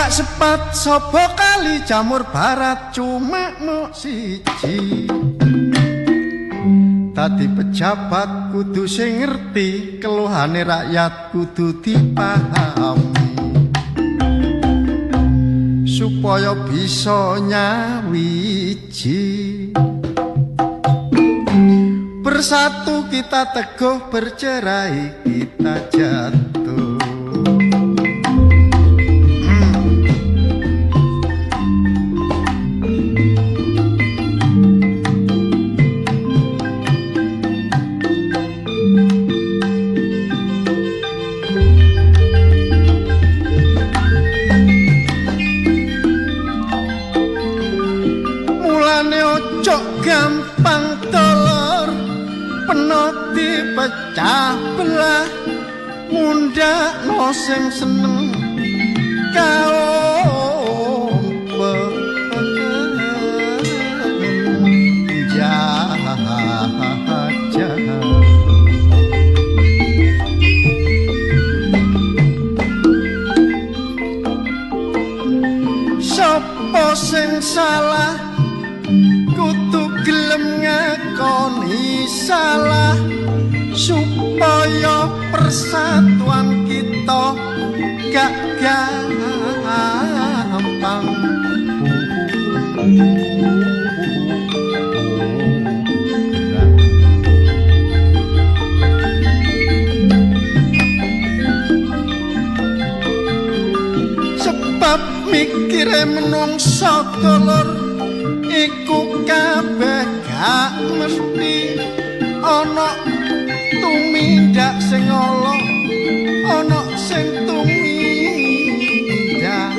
Sepat sapa kali jamur barat cuma mok siji. Dadi pejabat kudu sing ngerti keluhane rakyat kudu dipahami supaya bisa nyawiji. Bersatu kita teguh, bercerai kita jatuh. Gampang telur penoti pecah belah mundakno sing seneng kaum penjajah. Sopo sing salah kudu gelem ngakoni salah supaya persatuan kita gak gampang. Sebab mikire menungsa dulur iku kabeh gak mesti ana tumindak sing ala, ana sing tumindak.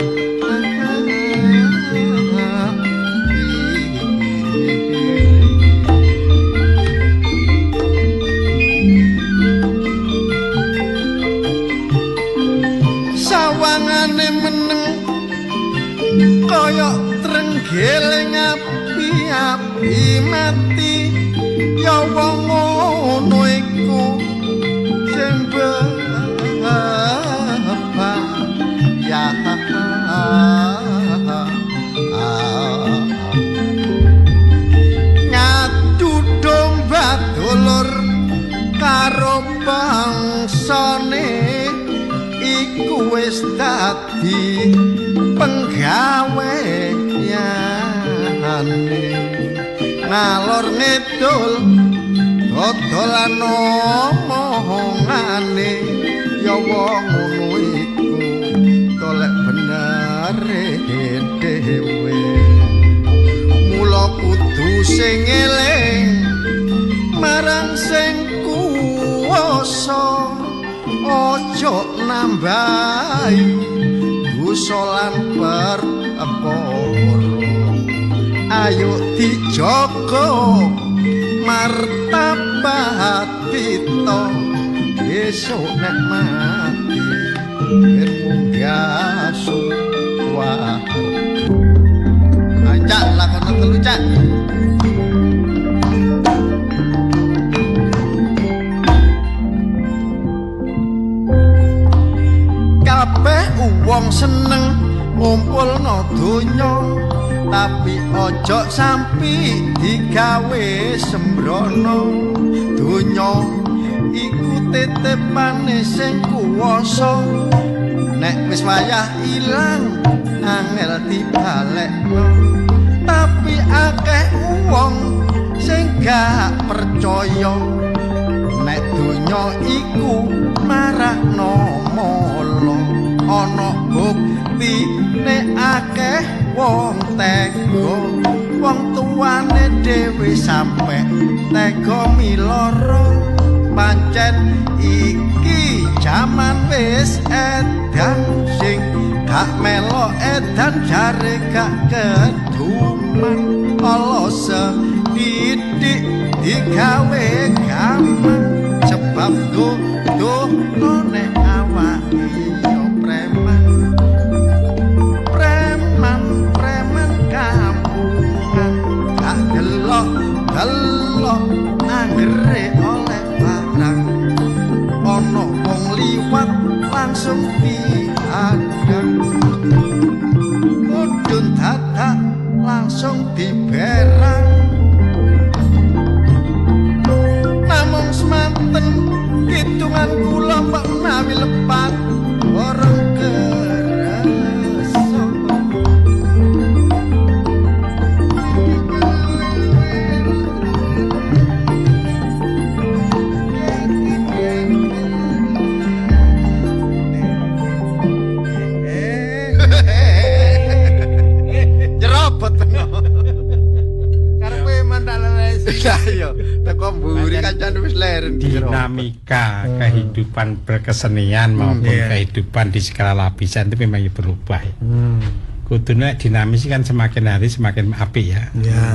Sawangane meneng kaya trenggiling api-api mati ya wong ngono iku sing ya ngadu domba dulur karo bangsane iku wis dadi penggaweane ngalor ngidul dodolan omongane ya wong ngono iku golek benere dhewe. Mula kudu sing eling marang sing kuwasa aja nambahi dosa lan perkara. Ayo dijaga martabat kita besok nek mati ben munggah suwarga. Cak lakono telu cak. Kabeh wong seneng ngumpulno donya tapi Tapi ojo sampi digawe sembrono. Donya iku titipane sing kuwasa. Nek wis wayah ilang angel dibalekno. Tapi akeh wong sing gak percaya nek donya iku marakno molo. Ana buktine akeh wong tega, wong tuane dhewe sampe tega miloro. Pancen iki jaman wis edan, sing gak melo edan jare gak keduman. Ala sedidik digawe gaman, sebab duduh nek awake yo preman. Preman preman kampungan gak delok delok anggere oleh barang. Ana wong liwat langsung dihadang, mudhun dadak langsung diberang. Namung semanten kidungan kula mbok menawi lepat orang kerasa. Nyerobot karepe mantalane. Lah iya, teko mburi kancane wis leren. Dinamika kehidupan berkesenian maupun kehidupan di segala lapisan itu memang berubah. Kudune dinamis kan semakin hari semakin apik ya. Ya,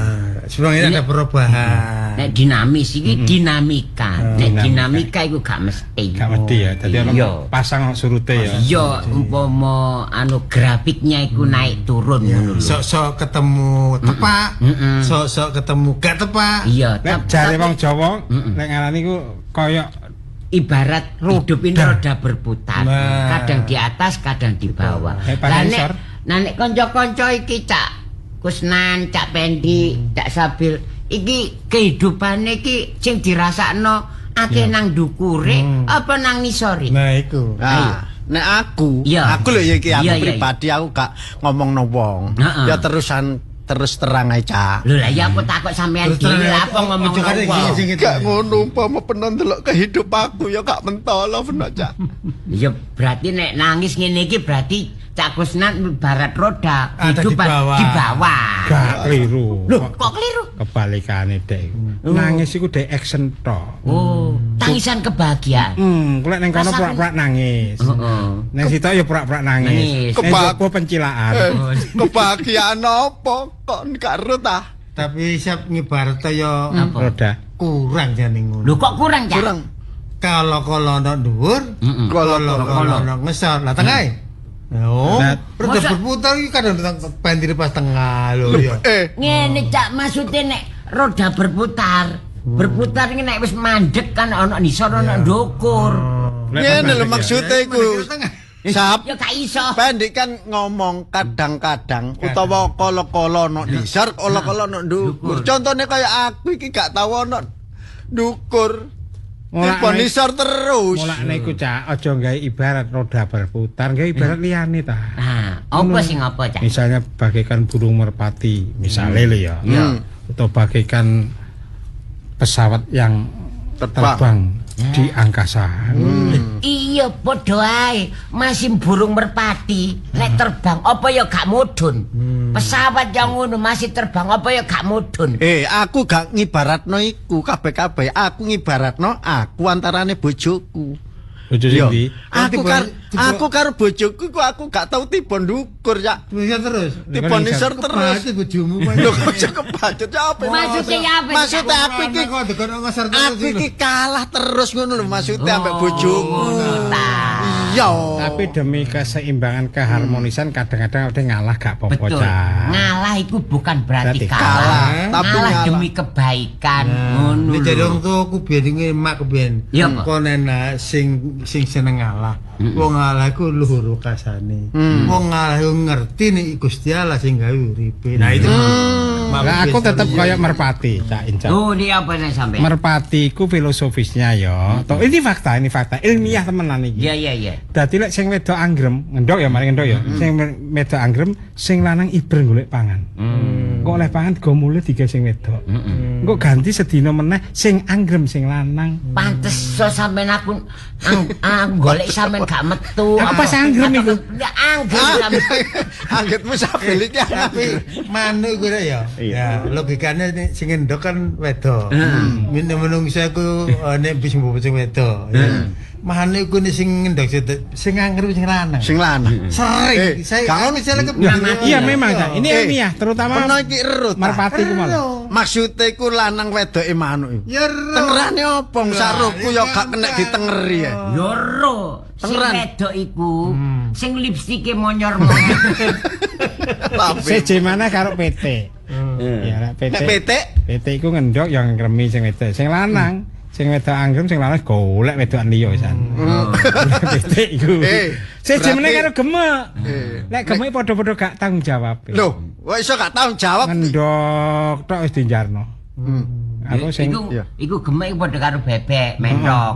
sebenarnya ada perubahan. Nek dinamis iki dinamika. Nek dinamika iku gak mesti. Gak mesti ya. Dadi ono pasang surute ya. Iya, umpama anu grafiknya iku naik turun ngono lho. Sok-sok ketemu tepak, sok-sok ketemu gak tepak. Iya, nek jare wong Jawa nek ngarani iku koyo ibarat hidup ini roda berputar. Kadang di atas, kadang di bawah. Lah nek nah nek kanca-kanca iki Cak Kusnan, Cak Pendi, Cak Sabil iki kehidupane iki sing dirasakno akeh nang ndukure apa nang ngisore. Nah iku. Nah, nek aku, aku lho ya iki aku pribadi aku gak ngomongno wong. Ya terusan terus terang ae Cak. Lho lah ya aku takok sampean dhewe lha apa ngomongno wong. Gak ngono umpama peno ndelok kehidup aku ya gak mentolo peno Cak. Ya berarti nek nangis ngene iki berarti Cak Kusnan ibarat roda hidup di bawah. Gak keliru. Loh, kok keliru? Kebalikane dek. Nangis iku dek action tok. Oh, tangisan kebahagiaan. Kulek ning kono pura-pura nangis. Heeh. Ning sitok ya pura-pura nangis. Ning jopo pencilaan. Kebahagiaan apa kok gak ero ta? Tapi siap ngibarat ya roda. Kurang jane ngono. Lho kok kurang, Cak? Kurang. Kalau-kalau ono dhuwur, kalau-kalau ono ngesor. Lah tengahe. Oh, roda berputar iki kadang bandir pas tengah lho ya. Ngene Cak, maksude nek roda berputar, berputar iki nek wis mandek kan ana nisor ana ndukur. Ngene lho maksude iku. Sap. Ya gak iso. Pendik kan ngomong kadang-kadang utawa kala-kala ana nisor, kala-kala ana ndukur. Contone kaya aku iki gak tau ana ndukur. Tiba nisor terus. Mulane iku Cak, aja gawe ibarat roda berputar, gawe ibarat liyane ta. Nah, apa sing apa Cak? Misalnya bagaikan burung merpati, misalnya lho ya. Atau bagaikan pesawat yang terbang di angkasa. Iya padha ae, masih burung merpati nek terbang apa ya gak mudhun. Pesawat yang ngono masih terbang apa ya gak mudhun. Aku gak ngibaratno iku kabeh-kabeh. Aku ngibaratno aku antarane bojoku. Bojo sing ndi? Aku karo bojoku ku aku gak tau tiba ndukur ya. Bisa terus. Tiba nisor terus. Kebacut bojomu. Lho kok kebacut ya apa? Maksudnya ya apa? Maksudnya aku iki aku iki kalah terus ngono lho maksudnya ambek bojoku. Iya. Tapi demi keseimbangan keharmonisan kadang-kadang udah ngalah gak apa-apa, Cak. Ngalah itu bukan berarti kalah. Tapi ngalah demi kebaikan. Ngono. Nek jare wong tuaku biyen mak biyen. Kon enak sing seneng ngalah. Wong ngalah iku luhur kasane. Wong ngalah iku ngerti nek Gusti Allah sing gawe uripe. Nah itu. Lah aku tetep koyo merpati, Cak Inca. Oh, ini apa nek sampean? Merpati iku filosofisnya ya. Toh ini fakta ilmiah temenan iki. Iya, iya, iya. Dadi lek sing wedok anggrem, ngendhok ya mari ngendhok ya. Sing wedok anggrem, sing lanang iber golek pangan. Kok oleh pangan digo mulih digawe sing wedok. Engko ganti sedina meneh sing anggrem sing lanang. Pantes so sampean aku golek sampean gak metu. Apa anggrem iku? Anggrem sampean. Anggitmu sabil iki tapi manuk iku ya. Ya, logikane sing ngendhok kan wedok. Menungso iku nek wis mbok sing wedok. Manuk iku nek sing ngendhok sing anggrem sing lanang. Sing lanang. Sering. Saya iya memang Cak. Ini ilmiah terutama merpati ku malah. Maksude iku lanang wedoke manuk iku. Tengerane opo saruku ya gak kena ditengeri ya. Ya ro. Sing wedok iku sing lipstike monyor-monyor. Seje mana karo PT. Ya lek PT. PT iku ngendhok ya ngremi sing wedok. Sing lanang, sing wedok anggrem, sing lanang golek wedokan liya wisan. PT iku. Seje meneh karo gemek. Lek gemek padha-padha gak tanggung jawab. Lho, kok iso gak tanggung jawab? Ngendhok tok wis dinjarno. Aku sing iku gemek padha karo bebek mentok.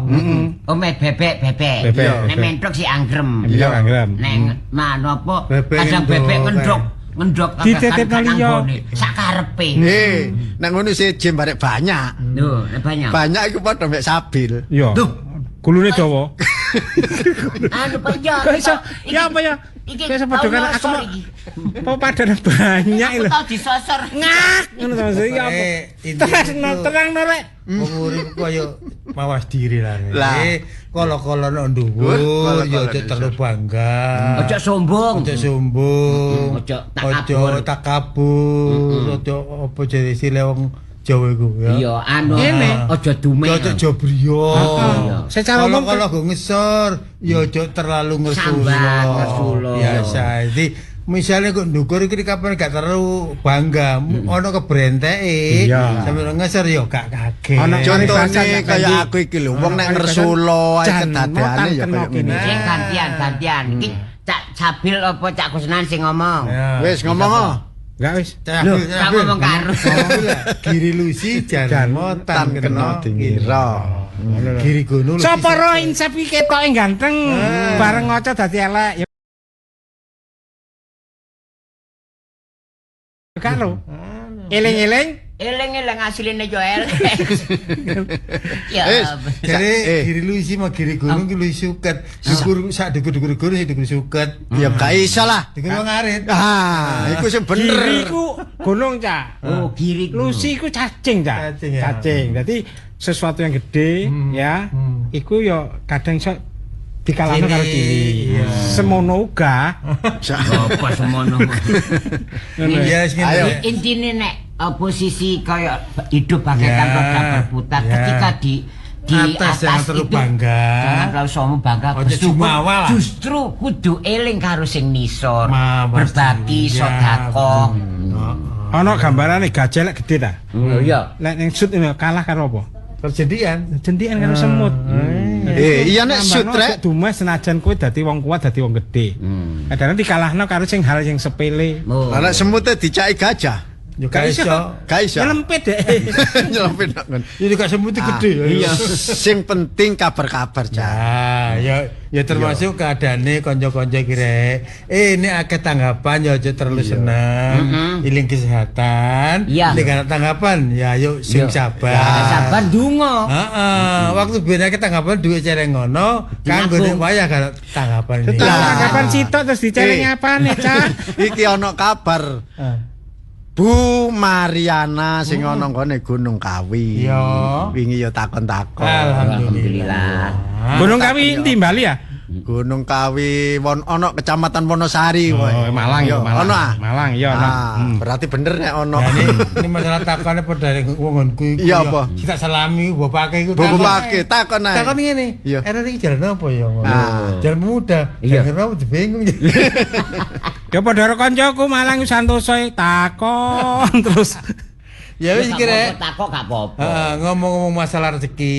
Oh bebek bebek. Nek mentok si anggrem. Iya anggrem. Nek mano apa kadang bebek ngendhok ngendhok dititipno liya sak karepe. Nggih, nek ngono siji barek banyak. Lho, nek banyak. Banyak iku padha mek sabil. Iya. Gulune dawa. Anu Pak ya. Ya apa ya? Iki iso padha karo aku apa padane banyak lho. Aku tau disosor. Ngak ngono to maksud iki apa? Terang rek. Wong urip koyo mawas diri lah. Kala-kala nek dhuwur ya aja terlalu bangga. Aja sombong. Aja sombong. Aja takabur. Aja takabur. Aja apa jare sile wong Jawa iku ya. Iya, anu aja dume. Aja jobriyo. Secara umum kalau go ngesor ya aja terlalu ngersula. Biasa. Jadi misalnya kok ndukur iki kapan gak terlalu bangga, ono kebrenteke sampe ngesor ya gak kaget. Contone kaya aku iki lho, wong nek ngersula ae kedadeane ya kaya ngene. Sing gantian-gantian. Iki Cak Sabil apa Cak Kusnan sing ngomong? Wis ngomong kok. Enggak wis. Lho, tak ngomong karo. Giri Lusi jarmo tan kena dingira. Giri gono. Sapa roh insep iki ketoke ganteng, bareng ngaca dadi elek. Ya karo. Eling-eling, eling-eling asline yo elek. Ya. Jare Giri Lusi mah Giri Gunung ki luwih suket. Dukur sak dukur-dukur gunung sing dukur suket. Ya gak iso lah. Dukur wong arit. Ah, iku sing bener. Giri ku gunung, Cak. Oh, Giri. Lusi ku cacing, Cak. Cacing. Dadi sesuatu yang gede ya, iku yo kadang iso dikalahno karo cilik. Semono uga. Apa semono? Iya, ayo. Intine nek posisi kaya hidup bagaikan roda berputar ketika di atas, jangan terlalu bangga, jangan terlalu sombong bangga, justru kudu eling karo sing nisor, berbagi sedekah. Ono gambarane gajah lek gede ta? Iya. Lek ning sut kalah karo apa? Perjendian, jendian karo semut. Iya nek sut rek dumes senajan kowe dadi wong kuat dadi wong gede. Kadang dikalahno karo sing hal sing sepele. Lah nek semute dicaki gajah. Ya gak iso. Gak iso. Nyelempit deh. Nyelempit nang kon. Ya gak semut gede ya. Iya. Sing penting kabar-kabar, Cak. Nah, ya termasuk keadaane kanca-kanca iki rek. Ini akeh tanggapan ya aja terlalu seneng. Iling kesehatan. Nek ana tanggapan ya ayo sing sabar. Sabar ndonga. Heeh. Waktu ben akeh tanggapan duwe cereng ngono, kanggo nek wayah gak tanggapan iki. Tanggapan sitok terus dicereng apane, Cak? Iki ana kabar. Bu Mariana sing ana nggone Gunung Kawi. Iya. Wingi ya takon-takon. Alhamdulillah. Gunung Kawi endi Bali ya? Gunung Kawi won ono Kecamatan Wonosari Oh, Malang ya, Malang. Ono ah? Malang iya ono. Berarti bener nek ono. Nah, ini masalah takone padha wong nggonku iku. Iya, apa? Sing tak salami bapake iku. Bapake takon ae. Takon ngene. Iya. RRI iki jalan apa ya ngono? Ah. Jalan pemuda. Iya. Jalan apa bingung. Ya padha karo kancaku Malang Santoso takon terus. Ya wis Gak iki rek. apa-apa, takok gak apa-apa. Heeh, ngomong-ngomong masalah rezeki,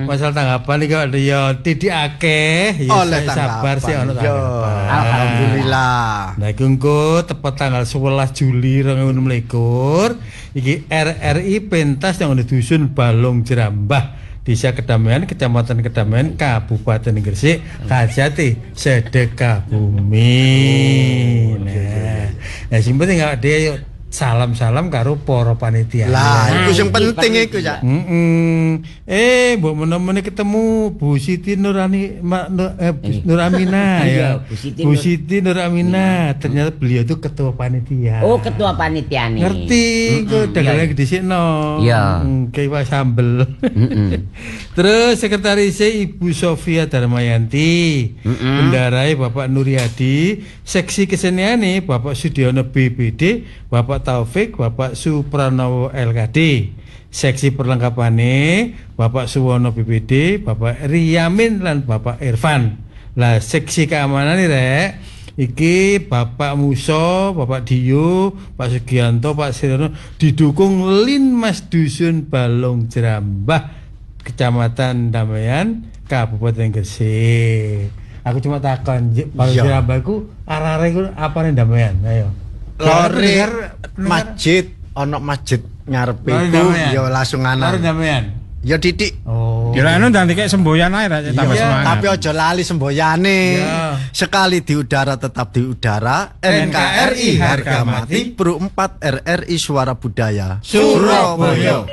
masalah tanggapan iki ada ya titik akeh, ya Oleh sabar sih ono tanggapan. Yo, tanggapan. alhamdulillah. Nah, iku engko tepat tanggal 11 Juli 2026 iki RRI pentas yang di dusun Balong Jerambah, Desa Kedamaian, Kecamatan Kedamaian, Kabupaten Gresik, Kajati Sedekah Bumi. Nah, sing penting awake dhewe yuk salam-salam karo para panitia. Lah, Nah, iku sing iki penting perlu iku ya. Mbok menawa ketemu Bu Siti Nurani Ma, Nur, Bu Nur Amina Iya, ya. Bu Siti Bu Siti Nur Amina. Ternyata beliau itu ketua panitia. Oh, ketua panitia nih. Ngerti, kok dagangan dhisikno. Iya. Kayak wae sambel. Terus sekretarisnya Ibu Sofia Darmayanti, bendarai Bapak Nuryadi, seksi keseniane Bapak Sudiono BPD, Bapak Taufik, Bapak Supranowo LKD. Seksi perlengkapane Bapak Suwono BPD, Bapak Riyamin lan Bapak Irfan. Lah seksi keamanan nih rek, iki Bapak Muso, Bapak Dio, Pak Sugianto, Pak Siriono didukung Linmas Dusun Balong Jerambah, Kecamatan Damaian, Kabupaten Gresik. Aku cuma takon, Balong Iya. Jerambah iku arah-arah iku apane Damaian? Ayo. Lore masjid, ono masjid ngarepe Lore iku Damaian. ya langsung Lore anan. Damaian. Ya titik. Oh. Ya anu ndang dikek semboyan ae ra tambah Iya. semangat. Tapi ojo lali semboyane. Iya. Sekali di udara tetap di udara. NKRI harga mati. Pro 4 RRI Suara Budaya Surabaya.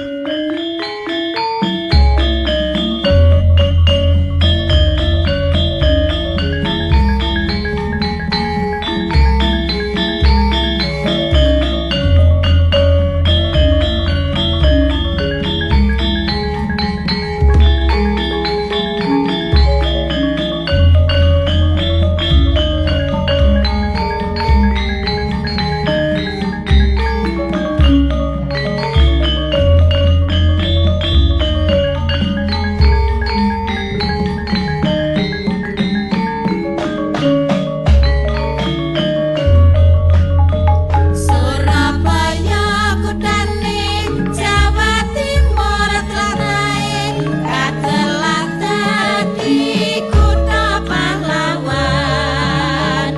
Surabaya kutane Jawa Timur tlathahe katelah dadi kutha pahlawan.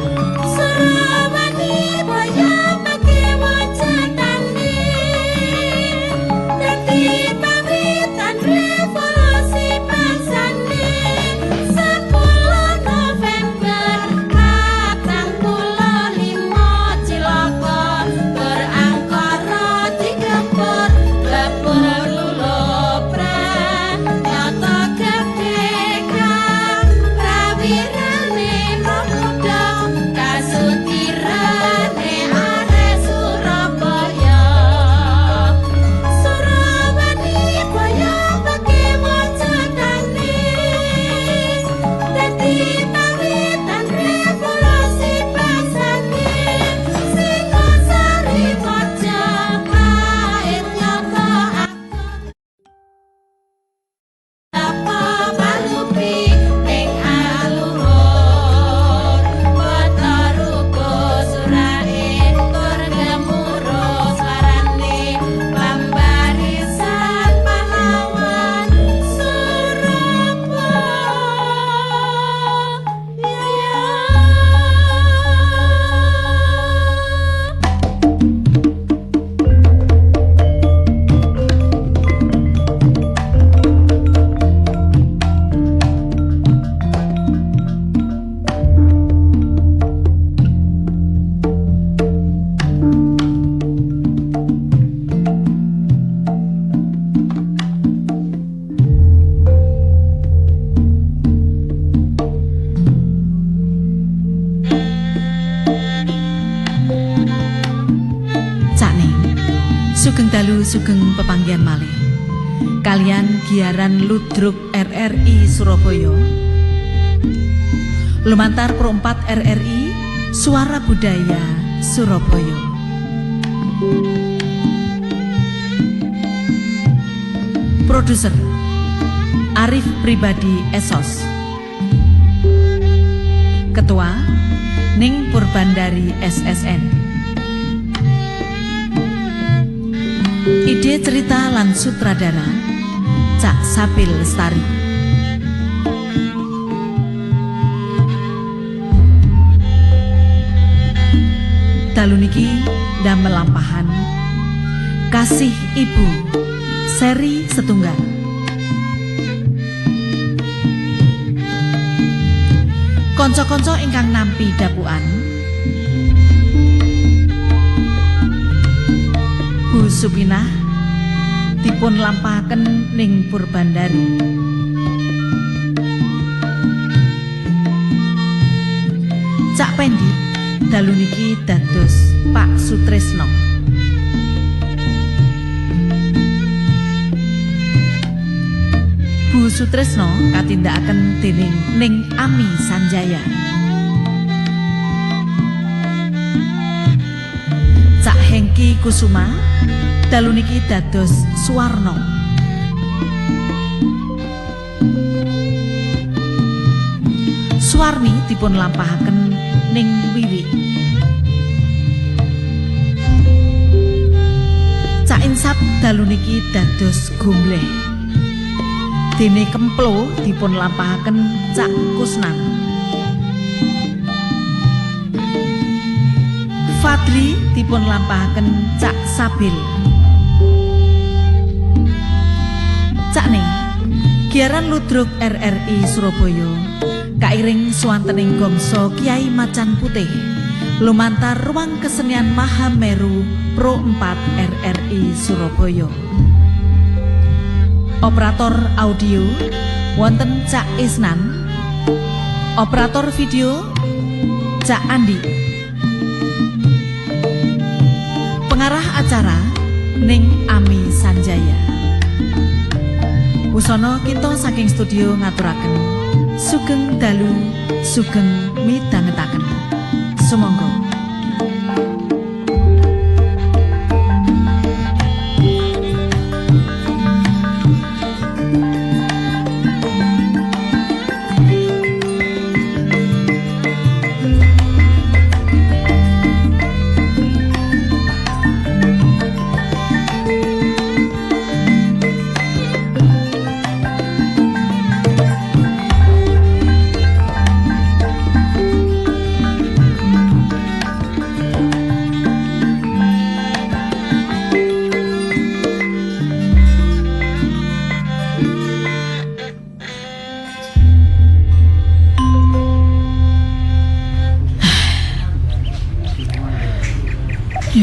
Surabaya boyo pake wajatane dadi pawitan revolusi bangsane. 10 November 45 Cilaka berangkara digempur lebur lulupran nyata kedekan prawirane pemuda kasutirane arek Surabaya. Surabaya boyo pake wajatane dadi pawitan revolusi bangsane. Singosari Majapahit nyata agung apa palupi ning aluhur Batarupa surae tur gemuruh swarane pambarisan pahlawan Surabaya. Cak Ning, sugeng dalu sugeng pepanggihan malih. Kalian giaran Ludruk RRI Surabaya. Lumantar Pro 4 RRI Suara Budaya Surabaya. Produser Arif Pribadi Esos. Ketua Ning Purbandari SSN. Ide cerita lan sutradara Cak Sabil Lestari. Dalu niki damel lampahan Kasih Ibu seri setunggal. Konco-konco ingkang nampi dapuan Bu Supinah dipun lampahaken ning Purbandari. Cak Pendi dalu niki dados Pak Sutresno. Bu Sutresno katindakaken dening Ning Ami Sanjaya. Cak Hengki Kusuma dalu niki dados Suwarno. Suwarni dipun lampahaken ning Wiwi. Cak Insap dalu niki dados Gombleh. Dene Kemplo dipun lampahaken Cak Kusnan. Fadli dipun lampahaken Cak Sabil. Cak Ning Giaran Ludruk RRI Surabaya kairing swantening gongso Kiai Macan Putih lumantar Ruang Kesenian Mahameru Pro 4 RRI Surabaya. Operator audio wonten Cak Isnan, operator video Cak Andi, pengarah acara Ning Ami Sanjaya. Busana kita saking studio ngaturaken sugeng dalu, sugeng midhangetaken. Sumangga.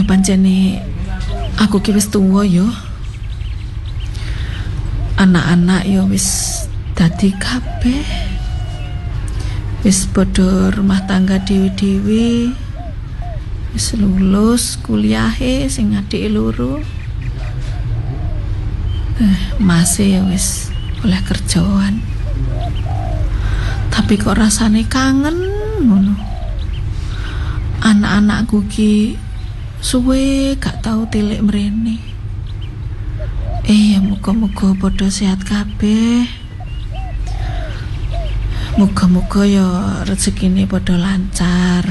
Pancene aku ki wis tuwa yo. Anak-anak yo wis dadi kabeh. Wis padha rumah tangga dhewe-dhewe. Wis lulus kuliahe sing adike loro. Mase ya wis oleh kerjaan. Tapi kok rasane kangen ngono. Anak-anakku ki suwe gak tau tilik mrene. Ya muga-muga padha sehat kabeh. Muga-muga ya rezekine padha lancar.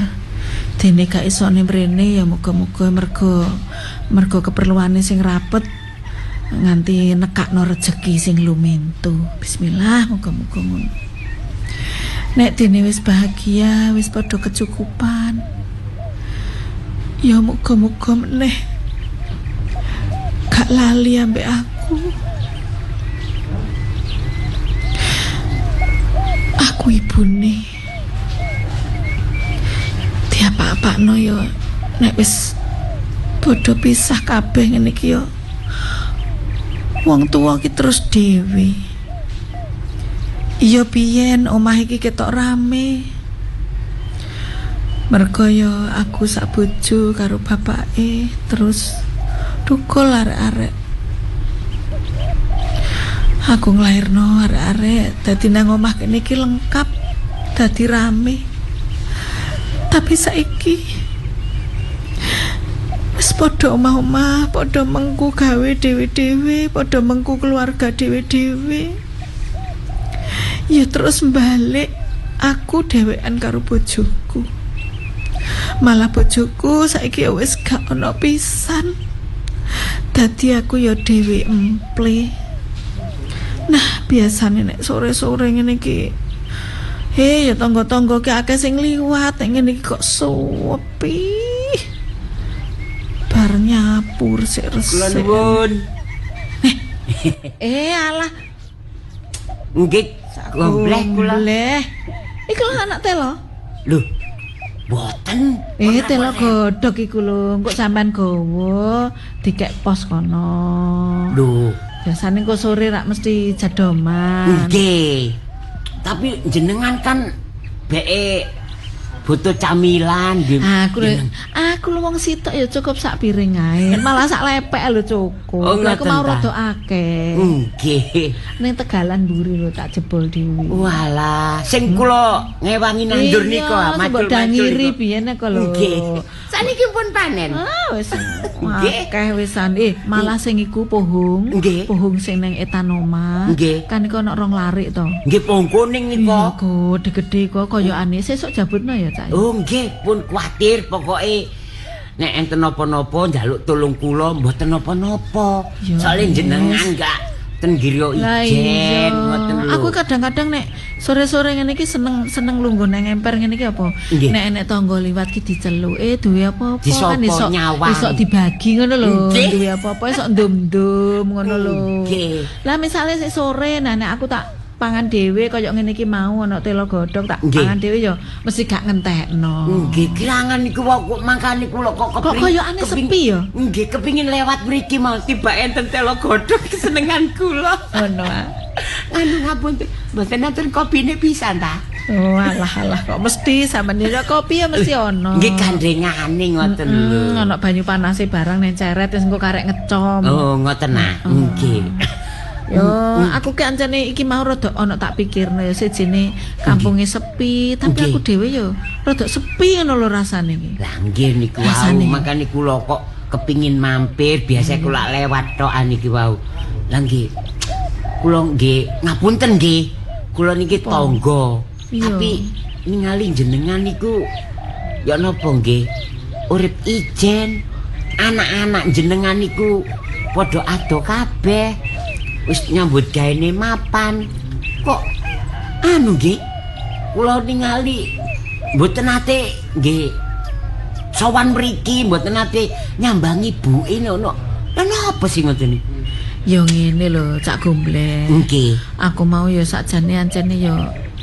Dene gak iso mrene ya muga-muga mergo keperluane sing rapet nganti nekakno rejeki sing lumintu. Bismillah, muga-muga ngono. Nek dene wis bahagia, wis padha kecukupan. Ya muga-muga meneh gak lali ambek aku. Aku ibune. Diapa-apakno ya nek wis padha pisah kabeh ngene iki ya wong tuwa ki terus dhewe. Iya biyen omah iki ketok rame. Mergo ya aku sak bojo karo bapake terus dukul arek-arek. Aku nglairno arek-arek dadi nang omah kene iki lengkap. Dadi rame. Tapi saiki wis padha omah-omah, padha mengku gawe dhewe-dhewe, padha mengku keluarga dhewe-dhewe. Ya terus balik aku dhewean karo bojoku. Malah bojoku saiki ya wis gak ono pisan. Dadi aku ya dhewe emple. Nah, biasane nek sore-sore ngene iki, hei, ya tangga-tangga ki akeh sing liwat, nek ngene iki kok suwepi. Bar nyapu Kula resik-resik. nuwun. Eh, alah, Nggih, gombleh kula. Gombleh. Iku lho anak telo. Lho. Mboten. Eh, telo godhog iku lho, engko sampean gawa dikek pos kono. Lho, Biasane engko sore rak mesti jadoman. nggih. Tapi jenengan kan beke butuh camilan nggih. Aku lho wong sitok ya cukup sak piring ae. Malah sak lepek lho cukup. Oh, Lah aku ngoten mau ta? rada akeh. Nggih. Ning Tegalan mburi lho tak jebol dhewe. Walah, sing kula ngewangi nandur Iya, nika, sing mbok dangiri biyen kok lho. Nggih. Saniki pun panen. Ah, wis Nggih. akeh wisan. Eh, malah sing iku pohong, Nggih. pohong sing nang etan omah. Nggih. Kan iku ana rong larik to. Nggih pohon kuning Iya, nika. gede-gede kok koyokane sesuk jabutno ya, Cak. Oh nggih, pun kuwatir pokoke nek enten napa-napa njaluk tulung kula mboten napa-napa. Ya, Soale wis. jenengan gak ten griya Lah ijen iya. ngoten lho. Aku kadang-kadang nek sore-sore ngene iki seneng lungguh nang emper ngene iki apa? Nggih. Nek enek tangga liwat ki diceluk, eh duwe apa-apa Disapa kan esok nyawang. esok dibagi ngono lho. Nggih. Duwe apa-apa esok ndum-ndum ngono lho. Nggih. Lah misale sik sore nah nek aku tak pangan dhewe kaya ngene iki mau ana telo godhog tak Nggih. pangan dhewe ya mesti gak ngentekno. Nggih, kirangan niku wae kok mangkane kula kok Kok koyokane sepi ya? Nggih, kepingin lewat mriki mau tiba enten telo godhog kesenengan kula. Ngono ah. Anu ngapunten, mboten enten kopine pisan ta? Oh alah alah kok mesti sampeyan ya kopi ya mesti ono. Nggih gandengane ngoten lho. Ono banyu panase barang neng ceret wis engko karek ngecom. Oh, ngoten ah. Nggih. Yo, aku ki ancene iki mau rada ono tak pikirno ya sejene kampunge sepi, tapi Nggih. aku dhewe yo rada sepi ngono lho rasane iki. Lah nggih niku wau, Rasane. makane kula kok kepingin mampir, biasa kula lewat tokan niki wau. Lah nggih. Kula nggih ngapunten nggih. Kula niki tangga. Iya. Tapi ningali jenengan niku ya napa nggih? Urip ijen, anak-anak jenengan niku padha ado kabeh. Wis nyambut gaene mapan. Kok anu nggih? Kula ningali mboten nate nggih sowan mriki mboten nate nyambangi ibuke ngono. Lha napa sih ngoten niku? Yo ngene lho, Cak Gombleh. Nggih. Aku mau ya sakjane ancene ya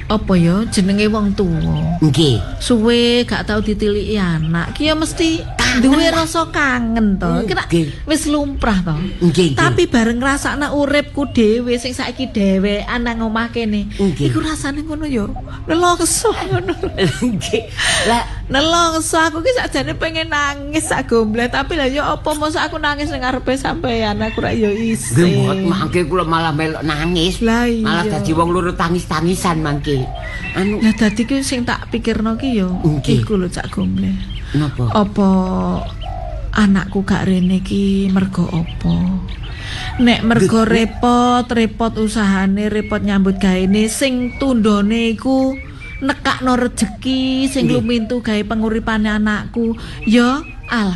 apa ya jenenge wong tuwa. Nggih. Suwe gak tau ditiliki anak, ki ya mesti duwe rasa kangen to. Ki tak Nggih. wis lumrah to. Nggih, nggih. Tapi bareng ngrasakna uripku dhewe sing saiki dhewean nang omah kene. Nggih. Iku rasane ngono ya. Nelongso ngono. Nggih. Lah Nelongso aku ki sakjane pengen nangis sak gombleh, tapi lah ya apa mosok aku nangis ning ngarepe sampean aku rak ya nggih isin. mboten mangke kula malah melok nangis. Lah iya. Malah dadi wong loro tangis-tangisan mangke. Anu Lah dadi ki sing tak pikirno ki ya Nggih. iku lho Cak Gombleh. napa? Apa anakku gak rene ki mergo apa? Nek mergo repot, repot usahane, repot nyambut gaene sing tundone iku nekakno rejeki sing Nggih. lumintu gawe penguripane anakku. Ya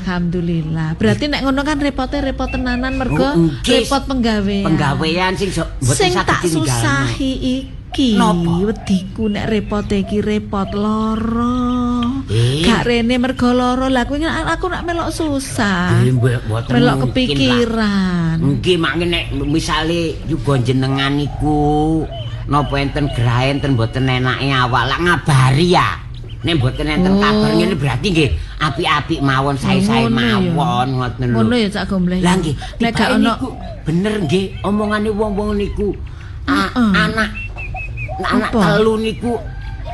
alhamdulillah. Berarti nek ngono kan repote repot tenanan mergo Oh, nggih. repot penggawean. Penggawean sing sok mboten Sing saged tak ditinggalno. susahi iki Napa? wediku nek repote iki repot lara. Eh. Gak rene mergo lara. Lah kuwi aku nak melok susah. Nggih, mboten Melok mungkin lah. kepikiran. Nggih, mangke nek misale juga jenengan niku napa enten gerah enten mboten enake awak lak ngabari ya. Nek mboten enten Oh. kabar ngene berarti nggih apik-apik mawon sae-sae Ngono ya. mawon ngoten lho. Ngono ya Cak Gombleh. Lah nggih, Nek gak tibake ono niku bener nggih omongane wong-wong niku. Heeh. Anak anak Apa? telu niku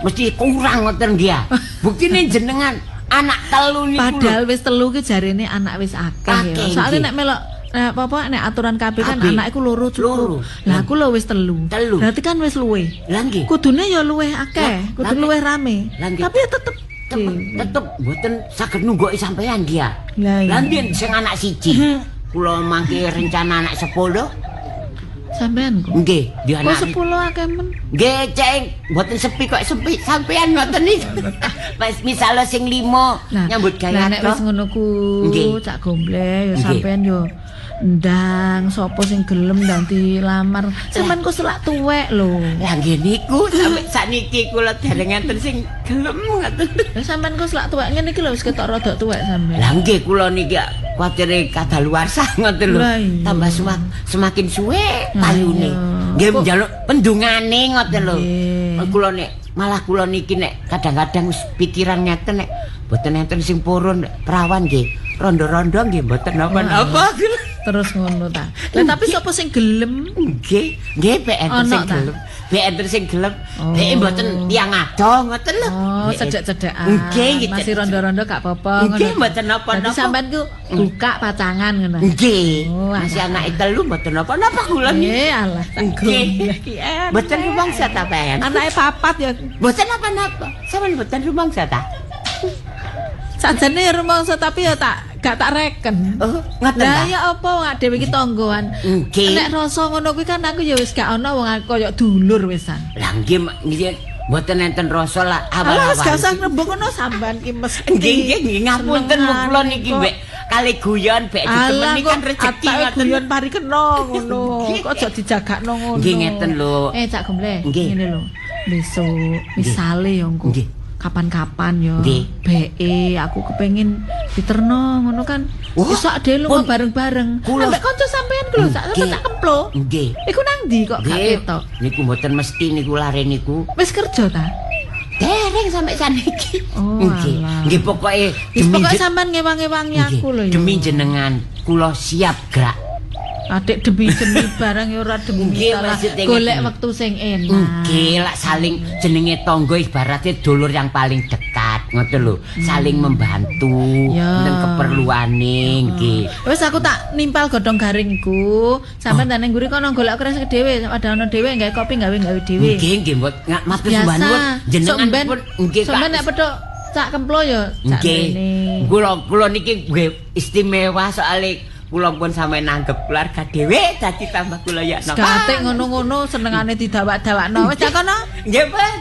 mesti kurang ngoten nggih ya. Buktine jenengan anak telu niku lho. Padahal wis telu ki jarene anak wis akeh ya. Akeh, Soale nggih. nek melok Apa nek aturan KB kan anak iku loro cukup. Lah aku lho wis 3. Berarti kan wis luwih. Lah nggih. Kudune ya luwih akeh, kudu luwih rame. Tapi ya tetep mboten saged nunggoki sampean dia. Lah nggih sing anak 1. Kula mangke rencana anak 10. Sampean kok? Nggih, di anak. Kok 10 akeh men? Nggih, cek mboten sepi kok sepi sampean ngoten niku. Mas misale sing 5 nyambut gawe. Lah nek wis ngono ku Cak Gomble ya sampean yo ndang sapa sing gelem ndang dilamar. Sampean kok selak tuwek lho. Lah nggih niku sampe sakniki kula dereng enten sing gelem ngoten. Lah sampean kok selak tuwek ngene iki lho wis ketok rada tuwek sampean. Lah nggih kula niki kuwatire kadaluwarsa ngoten lho. Tambah semakin suwe payune. Nggih njaluk pendungane ngoten lho. Kula nek malah kula niki nek kadang-kadang wis pikiran ngeten nek mboten enten sing purun perawan nggih. Rondo-rondo nggih mboten napa-napa. Terus ngono ta. Lah tapi sapa sing gelem? Nggih, nggih bek enten sing gelem. Bek enten sing gelem. Bek mboten tiyang adoh ngoten lho. Oh, cedhek-cedhekan. Nggih, masih rondo-rondo gak apa-apa ngono. Nggih, mboten napa-napa. Dadi sampean ku buka pacangan ngono. Nggih. Masih anake 3 mboten napa-napa kula niki. Nggih, alah. Nggih. Mboten rumangsa ta, Pak? Anake 4 ya. Mboten napa-napa. Sampeyan mboten rumangsa ta? Sajane ya rumangsa tapi ya tak gak tak reken. Oh, ngoten ta. Lah ya apa wong dhewe iki tanggoan. Nggih. Nek rasa ngono kuwi kan aku ya wis gak ana wong aku kaya dulur wisan. Lah nggih nggih mboten enten rasa lah awal-awal. Alah wis gak usah ngrembug ngono sampean ki mesti. Nggih nggih ngapunten kula niki mbek kali guyon bek ditemeni kan rejeki ngoten. Guyon pari kena ngono. Kok aja dijagakno ngono. Nggih ngeten lho. Cak Gomble, ngene lho. Besok misale ya engko. Kapan-kapan yo BE aku kepengin diterno ngono kan. Iso dhewe lunga bareng-bareng. Ambek kanca sampean ku lho sak tak kemplo. Nggih. Iku nang ndi kok gak ketok? Niku mboten mesti niku lare niku. Wis kerja ta? Dereng sampe saniki. Nggih. Nggih pokoke demi sampean ngewang-ewangi aku lho ya. Demi jenengan kula siap gerak. Adik demi barang ya ora demi golek wektu sing enak. Nggih, lak saling jenenge tangga ibarate dulur yang paling dekat, ngoten lho. Saling membantu ning keperluane nggih. Wis aku tak nimpal godhong garingku, sampean nang mburi kono golek kresek dhewe, ada ono dhewe gawe kopi gawe-gawe dhewe. Nggih, nggih, matur suwun jenengan pun nggih. Sampeyan nek petuk Cak Kemplo ya cak rene. Kula niki nggih istimewa soalé kula pun sampe nanggep keluarga dhewe dadi tambah kula ya napa. Gatik ngono-ngono senengane didawak-dawakno. Wis cak kono. Nggih, Pak.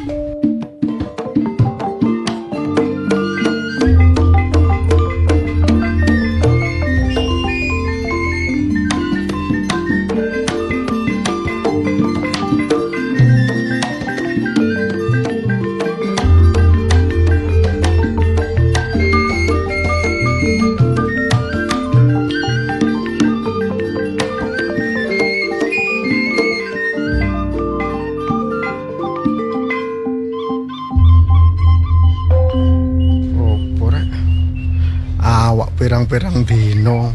Pirang-pirang dino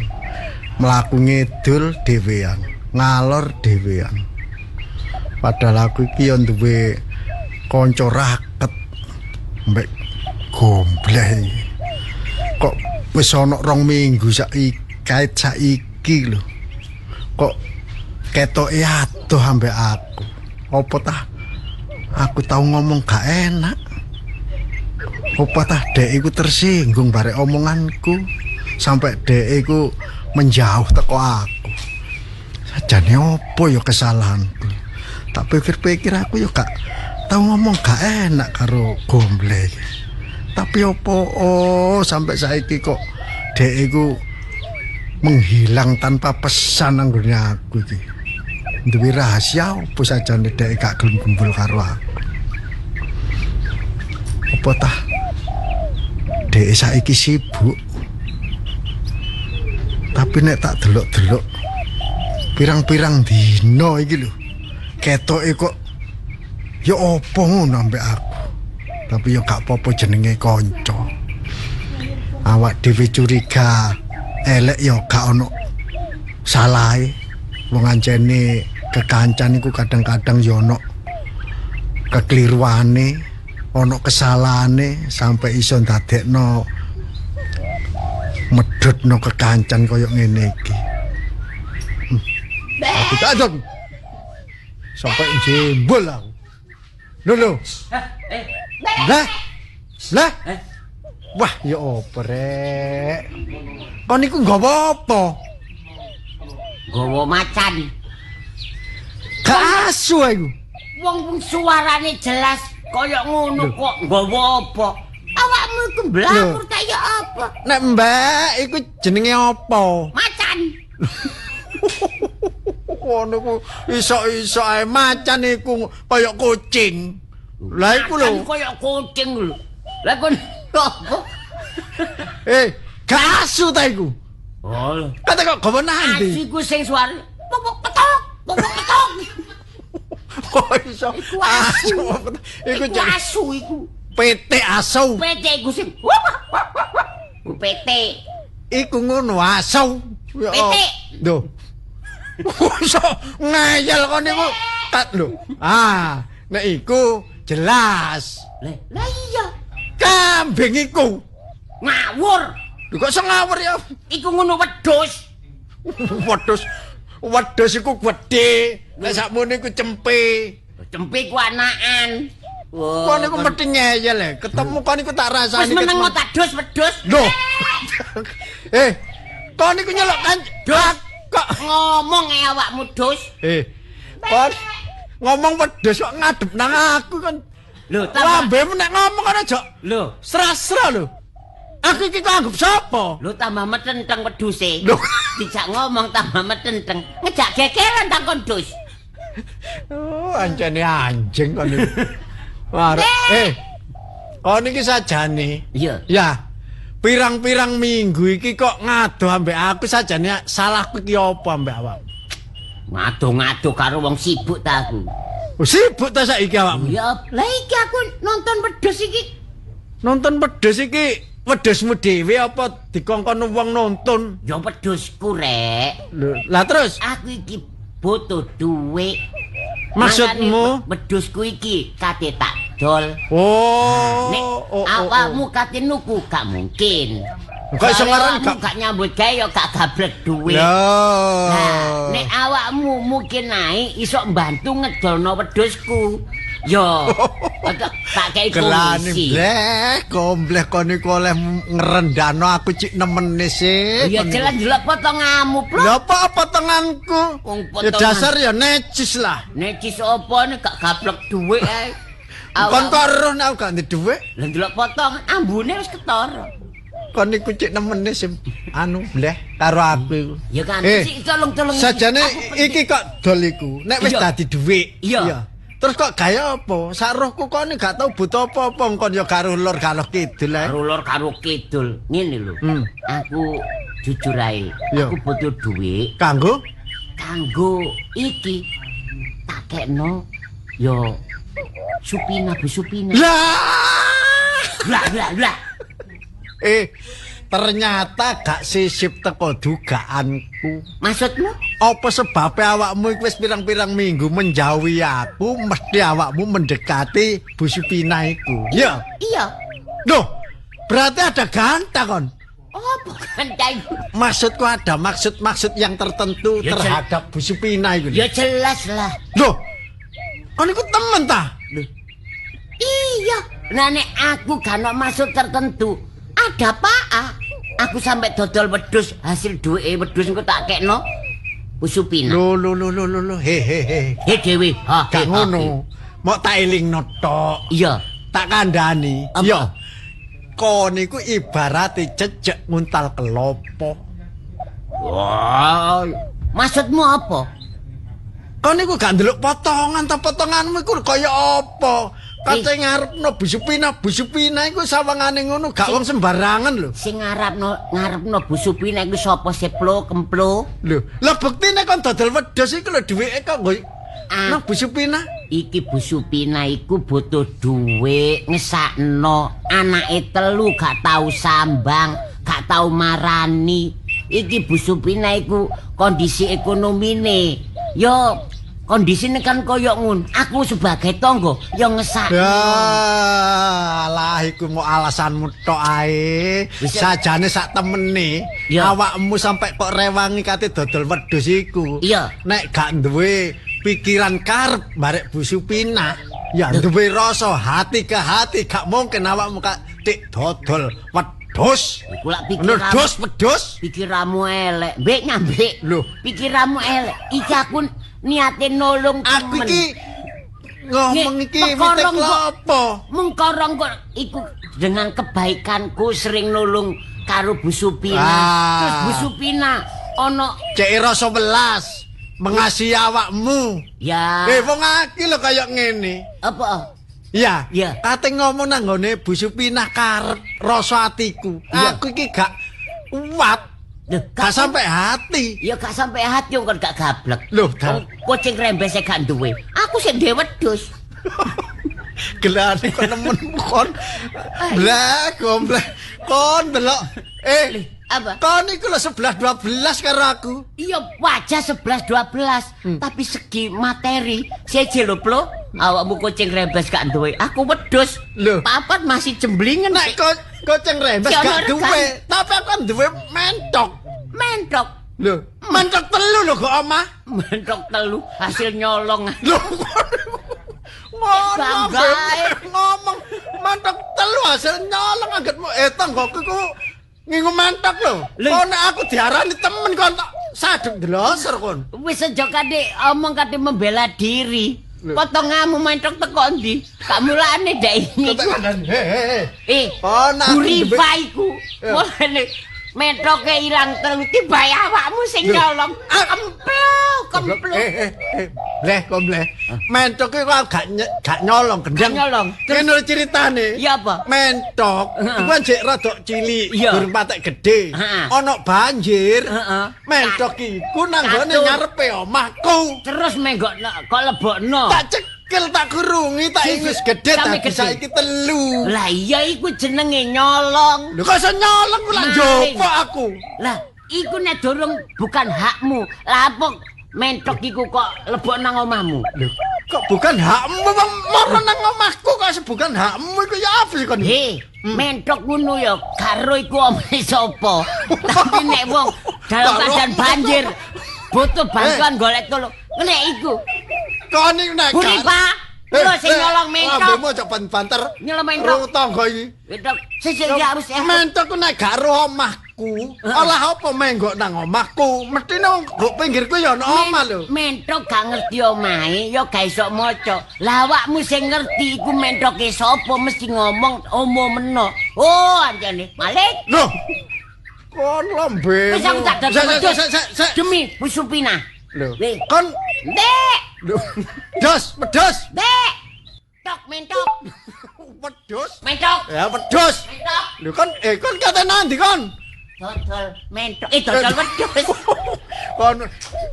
mlaku ngidul dhewean, ngalor dhewean. Padahal aku iki yo duwe kanca raket mbek gombleh iki. Kok wis ana 2 minggu saiki kait saiki lho. Kok ketoke adoh ambek aku. Apa tah aku tau ngomong gak enak? Apa tah dhek iku tersinggung barek omonganku sampai dhek iku menjauh teko aku. Sajane opo ya kesalahanku? Tak pikir-pikir aku ya gak tau ngomong gak enak karo Gomble. Tapi opo sampai saiki kok dhek iku menghilang tanpa pesan anggone aku iki. Duwe rahasia opo sajane dhek gak gelem kumpul karo aku. Apa tah dhek saiki sibuk? Tapi nek tak delok-delok pirang-pirang dino iki lho, ketoke kok ya apa ngono ambek aku. Tapi ya gak apa-apa jenenge kanca. Awak dhewe curiga elek ya gak ono salahe. Wong ancene kekancan iku kadang-kadang ya ono kekeliruane, ono kesalahane sampai iso ndadekno medhotno kekancan koyo ngene iki. Aku tak adon. Sampai jembol aku. Lho lho. Lah. Lah. Wah, ya apa rek? Kon niku nggawa apa? Nggawa macan. Gak asu aku. Wong suarane jelas kaya ngono kok nggawa apa? Awakmu iku mblangkur ta ya apa? Nek mbak iku jenenge apa? Macan. Ngono ku iso-iso ae macan iku kaya kucing. Lah iku lho. Kaya kucing lho. Lah kon apa? Gak asu ta iku? Oh. Kate kok gawa nang ndi? Asu iku sing suara pokok petok, pokok petok. Kok iso? Iku asu. Iku asu iku. PT asu. PT iku sing PT. Iku ngono asu. PT. Lho. Iso ngeyel kon niku. Lho. Ah, nek iku jelas. Lah iya. Kambing iku. Ngawur. Lho kok iso ngawur ya? Iku ngono wedhus. Wedhus. Wedhus iku gedhe. Nek sakmono iku cempe. Cempe ku anakan. Kon niku mesti ngeyel e. Ketemu kon niku tak rasani. Wis meneng tak dus wedhus. Lho. Kon niku nyelok kan kok ngomong e awakmu dus. Kon ngomong wedhus kok ngadep nang aku kon. Lho, lambemu nek ngomong kan aja. Lho, sra-sra lho. Aku iki kok anggap sapa? Lho tambah metenteng wedhuse. Lho, dijak ngomong tambah metenteng. Ngejak gegeran tak kon dus. Oh, ancene anjing kon niku. Wah, kon iki sajane. Iya. Ya. Pirang-pirang minggu iki kok ngadoh ambek aku sajane salahku iki apa ambek awakmu? Ngadoh-ngadoh karo wong sibuk ta aku. Oh, sibuk ta saiki awakmu? Ya, lah iki aku nonton wedhus iki. Nonton wedhus iki wedhusmu dhewe apa dikongkon wong nonton? Ya wedhusku rek. Lho, lah terus aku iki butuh dhuwit. Maksudmu wedhusku iki kate tak dol. Oh, nek awakmu kate nuku gak mungkin. Kok iso ngaran gak nyambut gawe ya gak gablek dhuwit. Nah, nek awakmu mungkin naik iso mbantu ngedolno wedhusku. Yo, tak kei komisi. Bleh, kombleh kon iku oleh ngrendano aku cik nemene sih. Ya jelas ndelok potonganmu, Bro. Lha apa potonganku? Ya dasar ya necis lah. Necis apa nek gak gablek dhuwit ae. Kon kok roh nek aku gak ndek dhuwit? Lah ndelok potong ambune wis ketara. Kon iku cik nemene sing anu bleh karo aku iku. Ya kan sik tolong-tolong. Sajane iki kok dol iku. Nek wis dadi dhuwit. Iya. Terus kok gaya apa? Sak rohku kon gak tau butuh apa-apa, kon ya karo lor karo kidul ae. Karo lor karo kidul. Ngene lho. Aku jujur ae, aku butuh dhuwit. Kanggo? Kanggo iki tak kekno ya Supina Bu Supina. Lah, lah lah. Ternyata gak sisip teko dugaanku. Maksudmu? Apa sebabnya awakmu iku wis pirang-pirang minggu menjauhi aku, mesti awakmu mendekati Bu Supina iku. Iya. Iya. Loh, berarti ada ganta kon. Oh, bukan ganta iku. Maksudku ada maksud-maksud yang tertentu ya, terhadap Bu Supina iku. Ya jelas lah. Loh, kon iku temen ta? Loh. Iya. Nah nek aku gak ono maksud tertentu, ada apa? Aku sampai dodol wedhus, hasil duweke wedhus engko tak kekno Bu Supina. Lho lho lho lho lho, he he he. He dhewe. Ha, gak ngono. Mok tak elingno tok. Iya. Tak kandhani. Iya. Kon iku ibarate cecek nguntal kelopo. Wah, maksudmu apa? Kon iku gak ndelok potongan ta potonganmu iku kaya apa? Kate ngarepno Bu Supina, Bu Supina iku sawangane ngono gak wong sembarangan lho. Sing ngarepno Bu Supina iku sapa seplo kemplo? Lho, lah buktine kon dodol wedhus iku lho dhuwite kok nggo nang Bu Supina. Iki Bu Supina iku butuh dhuwit ngesakno anake telu gak tau sambang, gak tau marani. Iki Bu Supina iku kondisi ekonomine yo Kondisine kan koyo ngono. Aku sebagai tangga ya ngesakno. Ya, alah iku mau alasanmu tok ae. Sajane sak temene awakmu sampe kok rewangi kate dodol wedhus iku. Iya. Nek gak duwe pikiran karep barek Bu Supinah, ya duwe rasa hati ke hati gak mungkin awakmu kak tik dodol wedhus. Iku lak pikiran. Wedhus, wedhus. Pikiranmu elek. Mbek nyambek. Lho, pikiranmu elek. Iki aku niate nolong aku iki ngomong iki wite klopo. Mengkorong kok iku dengan kebaikanku sering nolong karo Bu Supina. Terus Bu Supina ana cek rasa welas mengasihi awakmu. Ya. Wong aki lho kaya ngene. Apa? Iya. Ya. Kate ngomong nang nggone Bu Supina karep rasa atiku. Ya. Aku iki gak kuat. Lho, gak sampai hati. Ya gak sampai hati wong kon gak gablek. Lho, kucing rembes gak duwe. Aku sing duwe wedhus. Gelane kon nemen kon. Blek, gomblek. Kon delok. Apa? Kon iku lho 11 12 karo aku. Iya, wajah 11 12, tapi segi materi seje lho, Plo. Awakmu kucing rembes gak duwe. Aku wedhus. Lho, papat masih jemblingen. Nek kucing rembes gak duwe, tapi aku kan duwe mentok. Mentok. Lho, mentok telu lho kok omah. Mentok telu hasil nyolong. Lho, ngomong mentok telu hasil nyolong anggitmu tanggoku ku ngingu mentok lho. Kon nek aku diarani temen kon tak saduk ndloser kon. Wis aja kate omong kate membela diri. Potonganmu mentok teko ndi? Gak mulane dek ini. Gurifa iku. Mulane mentoke ilang telu tiba awakmu sing nyolong. Kempluk, kempluk. Bleh, kok bleh. Mentok iku gak nyolong gendeng. Nyolong. Ngene ceritane. Iya apa? Mentok iku kan jek rada cilik, durung patek gedhe. Ana banjir. Mentok iku nang gone ngarepe omahku. Terus menggok kok lebokno. Tak cekel, tak kurungi, tak wis gedhe dadi saiki telu. Lah iya iku jenenge nyolong. Lho kok iso nyolong ku lak njopok aku. Lah iku nek durung bukan hakmu. Lah apa mentok iku kok lebok nang omahmu? Lho, kok bukan hakmu wong moro nang omahku kok bukan hakmu iku ya apa sih kon? He, mentok ngono ya karo iku omahe sapa? Tapi nek wong dalam keadaan banjir butuh bantuan golek tolong. Nek iku. Kon iku nek Guripa, lho sing nyolong mentok. Lambemu aja banter. Nyolong mentok. Tangga iki. Mentok sisik ya wis. Mentok ku nek gak ro omahku. Olah apa menggok nang omahku? Mestine wong nggo pinggirku ya ana omah lho. Mentok gak ngerti omahe, ya gak iso maca. Lah awakmu sing ngerti iku mentoke sapa mesti ngomong omomeno. Oh, anjane. Malik. Lho. Kon lambe. Wis aku tak dodol wedhus. Demi Bu Supina. Lho. Kon Ndek. Lho. Dos, wedhus. Ndek. Tok mentok. Wedhus. Mentok. Ya wedhus. Mentok. Lho kon kon kate nandi kon? Dodol mentok. Dodol wedhus. Kon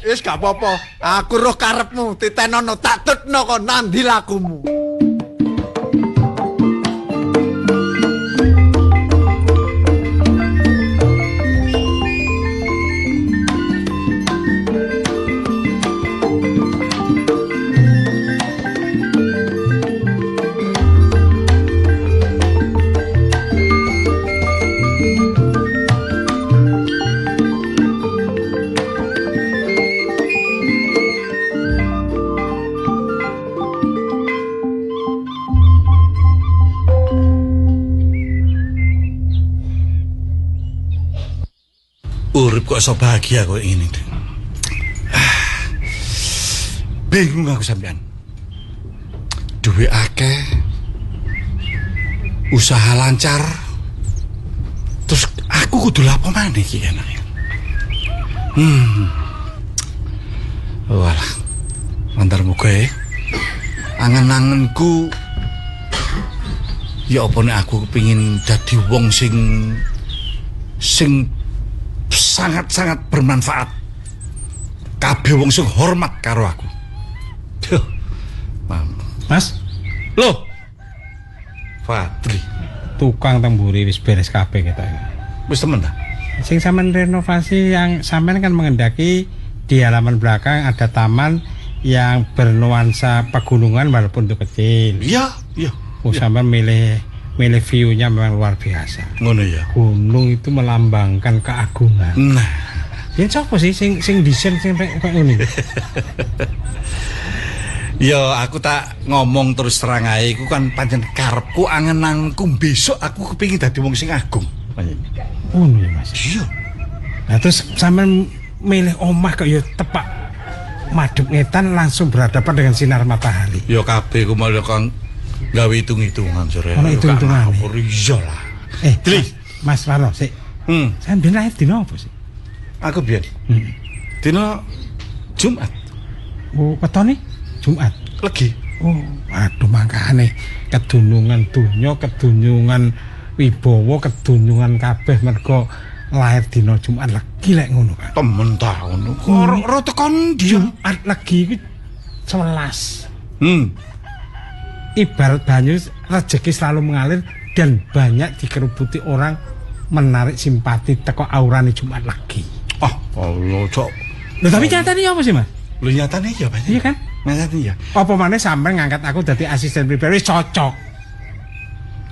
wis gak apa-apa. Aku roh karepmu, titenono tak tutno kon nandi lakumu. Urip kok iso bahagia koyo ngene. Bingung aku sampean. Duwe akeh, usaha lancar. Terus aku kudu lapo maneh iki enake. Walah. Lantar muga e. Angen-angenku ya apa nek aku kepengin dadi wong sing sangat-sangat bermanfaat. Kabeh wong sing hormat karo aku. Duh. Mas. Loh. Fadli, tukang temburi wis beres kabeh ketok. Wis temen ta? Sing sampean renovasi yang sampean kan mengendaki di halaman belakang ada taman Yang bernuansa pegunungan walaupun itu kecil. Iya, iya. Oh, sampean milih milih view-nya memang luar biasa. Ngono ya. Gunung itu melambangkan keagungan. Nah, Ya sapa sih sing sing desain sing kayak ngene? Ya aku tak ngomong terus terang ae iku kan pancen karepku angen-angenku besok aku kepengin dadi wong sing agung. Pancen. Ngono ya, Mas. Iya. Nah, terus sampean milih omah kok ya tepak madhep ngetan langsung berhadapan dengan sinar matahari. Ya kabeh ku malah kang gawe hitung-hitungan sore. Ono hitung-hitungane. Iya lah. Eh, Dli. Mas Warno, sik. Sampeyan biyen lahir dina apa sih? Aku biyen. Dina Jumat. Oh, wetone Jumat. Legi. Oh, aduh mangkane kedunungan donya, kedunungan wibawa, kedunungan kabeh mergo lahir dina Jumat legi lek ngono kan. Temen ta ngono. Ora tekan ndi. Jumat legi iku 11. Ibarat banyu rezeki selalu mengalir dan banyak dikerubuti orang menarik simpati teko aurane Jumat legi. Ah, Allah, cok. Lho tapi nyatane apa sih, Mas? Lho nyatane ya, Mas. Iya kan? Nyatane ya. Apa maneh sampean ngangkat aku dadi asisten pribadi wis cocok.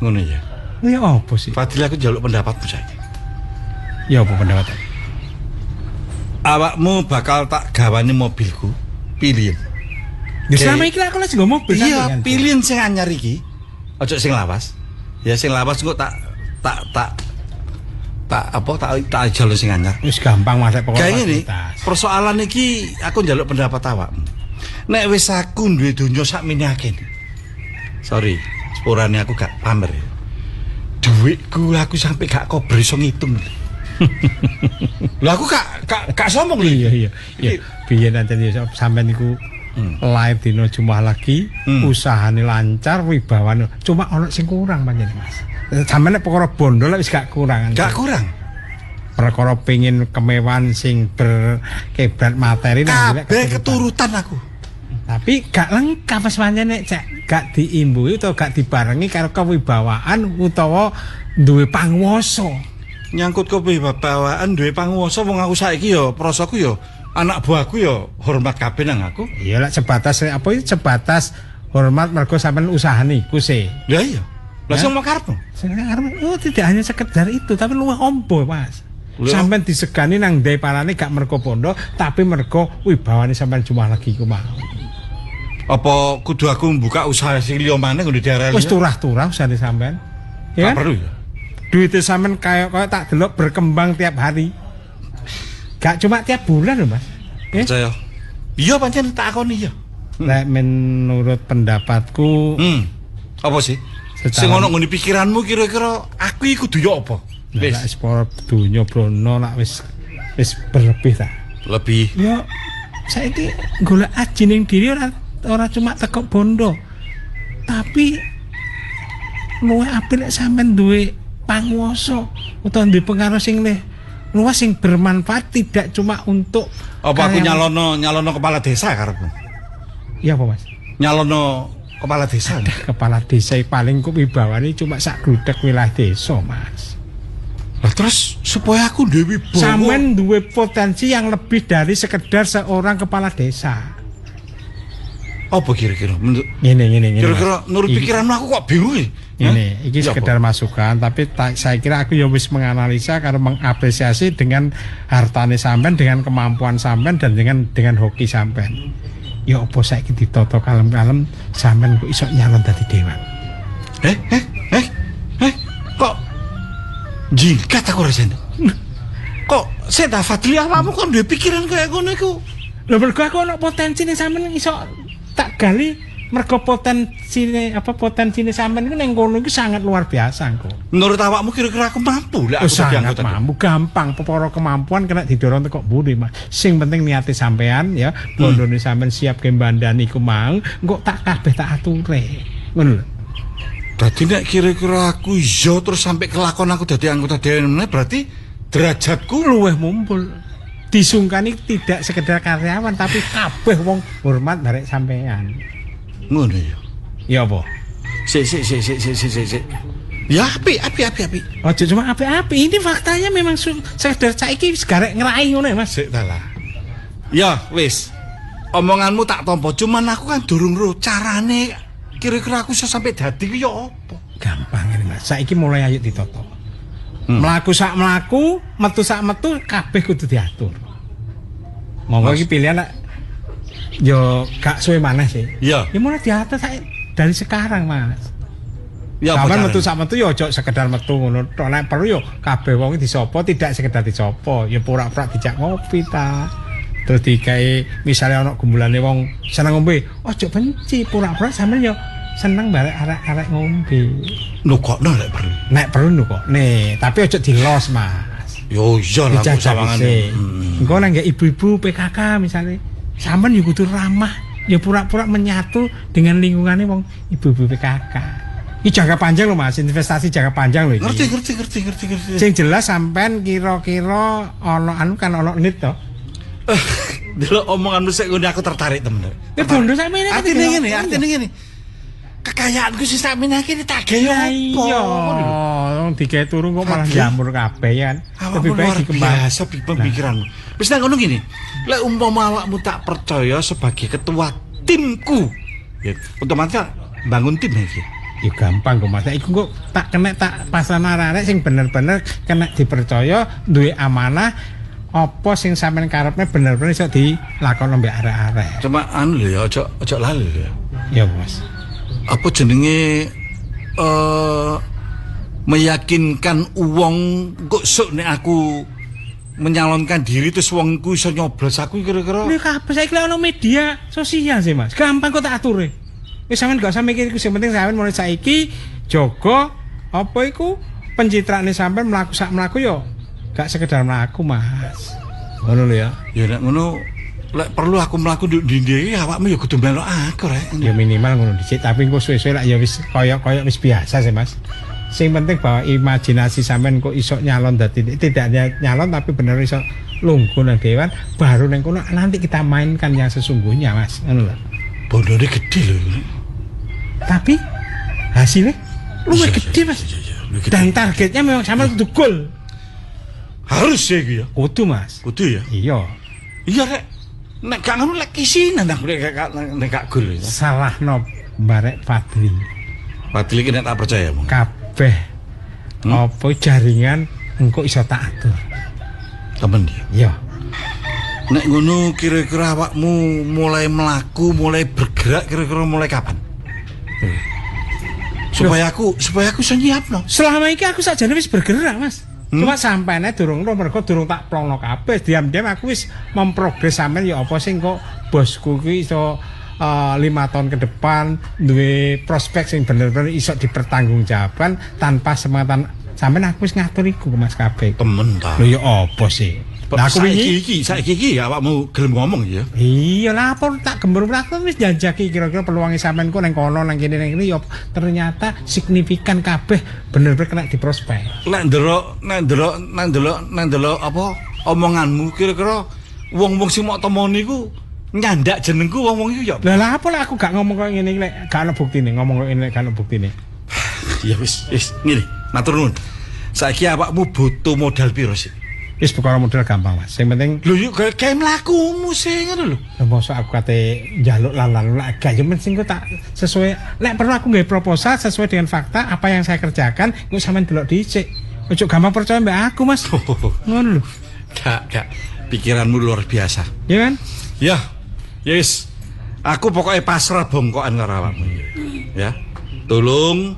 Ngono ya. Lho ya apa sih? Fadil aku njaluk pendapatmu saiki. Ya apa pendapatmu? Awakmu bakal tak gawani mobilku, pilihin. Ya selama iki aku lagi nggo mobil. Iya, pilihin sing anyar iki. Ojo sing lawas. Ya sing lawas engko tak tak tak tak apa tak tak jaluk sing anyar. Wis gampang Mas pokoke. Kayak ngene, persoalan iki aku njaluk pendapat awakmu. Nek wis aku duwe donya sakmene akeh. Sorry, sepurane aku gak pamer. Duitku aku sampai gak kober iso ngitung. Lho aku gak sombong lho. Iya iya. Iya, biyen ancen ya sampean niku lahir dina Jumat lagi, usahane lancar, wibawane. Cuma ono sing kurang pancen Mas. Sampeyan nek perkara bondo lek wis gak kurang. Gak kurang. Perkara pengin kemewahan sing berkebrat materi kabeh keturutan aku. Tapi gak lengkap Mas pancen nek gak diimbuhi utawa gak dibarengi karo kewibawaan utawa duwe panguwasa. Nyangkut kewibawaan duwe panguwasa wong aku saiki ya prosoku ya anak buahku ya hormat kabeh nang aku. Iya lek sebatas apa itu sebatas hormat mergo sampean usahane iku sih. Lah iya. Lah sing mau karepmu? Sing karep oh tidak hanya sekedar itu tapi luwih ombo Mas. Sampean disegani nang ndek parane gak mergo bondo tapi mergo wibawane sampean Jumat lagi iku mau. Apa kudu aku mbuka usaha sing liya maneh nggo daerah liya? Wis turah-turah usahane sampean. Ya kan? Perlu ya. Duite sampean kaya kaya tak delok berkembang tiap hari. Gak cuma tiap bulan lho Mas. Percaya. Iya pancen tak akoni ya. Lek menurut pendapatku, apa sih? Sing ono nggone pikiranmu kira-kira aku iki kudu yo apa? Wis lek seporo donya brono lak wis wis berlebih ta. Lebih. Ya saiki golek aji ning diri ora cuma teko bondo. Tapi luwih apik lek sampean duwe panguwasa utawa duwe pengaruh sing luwih luas sing bermanfaat tidak cuma untuk apa aku nyalono kepala desa karepmu? Iya apa Mas? Nyalono kepala desa. Ada kepala desa paling kok wibawane cuma sak gludek wilayah desa, Mas. Lah terus supaya aku duwe wibawa. Sampeyan duwe potensi yang lebih dari sekedar seorang kepala desa. Apa kira-kira? Ngene. Kira-kira menurut pikiranmu aku kok bingung ya? Ini, iki sekedar masukan, tapi saya kira aku ya wis menganalisa karo mengapresiasi dengan hartane sampean, dengan kemampuan sampean dan dengan hoki sampean. Ya apa saiki ditata kalem-kalem sampean kok iso nyalon dadi dewan. Kok jingkat aku rasane. Kok sik ta Fadli awakmu kok duwe pikiran kaya ngono iku? Lho mergo aku ono potensine sampean iso tak gali mergo potensine apa potensine sampean iku ning kono iku sangat luar biasa engko. Menurut awakmu kira-kira aku mampu lek aku dadi anggota? Mampu gampang perkara kemampuan kena didorong teko mburi Mas. Sing penting niate sampean ya, bondone sampean siap ke mbandani iku mau, engko tak kabeh tak ature. Ngono lho. Dadi nek kira-kira aku iya terus sampai kelakon aku dadi anggota dewan meneh berarti derajatku luwih mumpul. Disungkani tidak sekedar karyawan tapi kabeh wong hormat barek sampean. Ngono ya. Ya apa? Sik. Ya apik. Ojo cuma apik-apik, ini faktanya memang sekedar saiki wis garek ngrai ngono ya Mas. Sik ta lah. Ya wis. Omonganmu tak tampa, cuman aku kan durung ro carane kira-kira aku iso sampe dadi ku ya apa? Gampang ngene Mas. Saiki mulai ayo ditata. Mlaku sak mlaku, metu sak metu kabeh kudu diatur. Monggo iki pilihan lek yo gak suwe maneh sih. Iya. Ya mulai diatur dari sekarang, Mas. Ya apa Sampeyan carane? metu sak metu ya aja sekedar metu ngono tok. Nek perlu ya kabeh wong disapa, tidak sekedar disapa, ya pura-pura dijak ngopi ta. Terus digawe misale ana gumbulane wong seneng ngombe, aja benci, pura-pura sampeyan ya seneng barek arek-arek ngombe. Nukokno lek perlu. Nek perlu nukokne, tapi aja dilos, Mas. Yo iya lah kok Dijajal sawangane. dhisik. Engko nang nggek ibu-ibu PKK misale, sampeyan ya kudu ramah, ya pura-pura menyatu dengan lingkungannya wong ibu-ibu PKK. Ini jangka panjang loh Mas, investasi jangka panjang loh iki. Ngerti. Sing jelas sampean kira-kira ana anu kan ana nit to. Delok omonganmu sik ngene aku tertarik temen. Ya bondo sakmene kan Artine tidak- ngene, artine ngene. Kekayaanku sing sakmene iki tak gawe Lah apa? iya, wong digawe turu kok malah Fadli. jamur kabeh ya kan. Awakmu Lebih baik luar dikembang. biasa pemikiranmu. Wis nang ngono ngene. Lek umpama awakmu tak percaya sebagai ketua timku, ya otomatis bangun tim iki. Ya gampang kok Mas. Iku kok tak kena tak pasana arek sing bener-bener kena dipercaya, duwe amanah, apa sing sampean karepne bener-bener iso dilakoni mbek arek-arek. Cuma anu lho ya, ojo ojo lali lho ya. Ya Mas. Apa jenenge meyakinkan wong kok sok nek aku menyalonkan diri terus wong ku iso nyoblos aku kira-kira. Lha kabeh saiki lek ono media sosial sih Mas. Gampang kok tak ature. Wis sampean gak usah mikir iku, sing penting sampean mulai saiki jaga apa iku pencitraane sampean mlaku sak mlaku yo gak sekedar mlaku Mas. Ngono lho ya. Ya nek ngono lek perlu aku mlaku nduk ndi-ndi awakmu ya kudu melok aku rek. Ya minimal ngono dhisik, tapi engko suwe-suwe lak ya wis kaya-kaya wis biasa sih Mas. Sing penting bahwa imajinasi sampean kok iso nyalon dadi tidak hanya nyalon tapi bener iso lungguh nang dewan baru nang kono nanti kita mainkan yang sesungguhnya Mas. Ngono lho. Bondone gede lho ini. Tapi hasilnya luwih Iya, gede Mas. iya, luwih gede. Dan targetnya memang sama kudu gol. Harus ya iku ya. Kudu Mas. Kudu ya. Iya. Iya rek. Nek gak ngono lek kisinan aku nek gak gol. ya. Salahno barek Fadli. Fadli iki nek tak percaya mong. Kabeh apa jaringan engko iso tak atur. Temen dia. Iya. Nek ngono kira-kira awakmu mulai melaku, mulai bergerak kira-kira mulai kapan? Supaya aku iso nyiapno. Selama iki aku sakjane wis bergerak, Mas. Cuma sampene durung ro mergo durung tak plongno kabeh. Diam-diam aku wis memprogres sampean ya apa sing kok bosku kuwi iso 5 tahun ke depan duwe prospek sing bener-bener iso dipertanggungjawabkan tanpa semangatan sampean aku wis ngatur iku Mas kabeh. Temen ta. Lho ya apa sih? Lah aku wingi saiki iki awakmu gelem ngomong ya. Iya lah apa tak gemur aku wis jajaki kira-kira peluange sampean kok nang kono nang kene nang kene ya ternyata signifikan kabeh bener-bener kena di prospek. Nek ndelok apa omonganmu kira-kira wong-wong sing mok temoni iku nyandak jenengku wong-wong iku ya. Lah lah apa lah aku gak ngomong koyo ngene iki lek gak ono buktine, ngomong koyo ngene lek gak ono buktine. Ya wis wis ngene, matur nuwun. Saiki awakmu butuh modal piro sih? Wis perkara modal gampang Mas. Sing penting lho yuk gawe mlakumu sih ngono lho. Lah mosok aku kate njaluk lan lak gak ya mesti engko tak sesuai lek perlu aku nggawe proposal sesuai dengan fakta apa yang saya kerjakan, engko sampean delok dhisik. Ojo gampang percaya mbak aku Mas. Ngono lho. Gak pikiranmu luar biasa. Ya kan? Ya. Ya wis. Aku pokoknya pasrah bongkokan karo awakmu. Ya. Tolong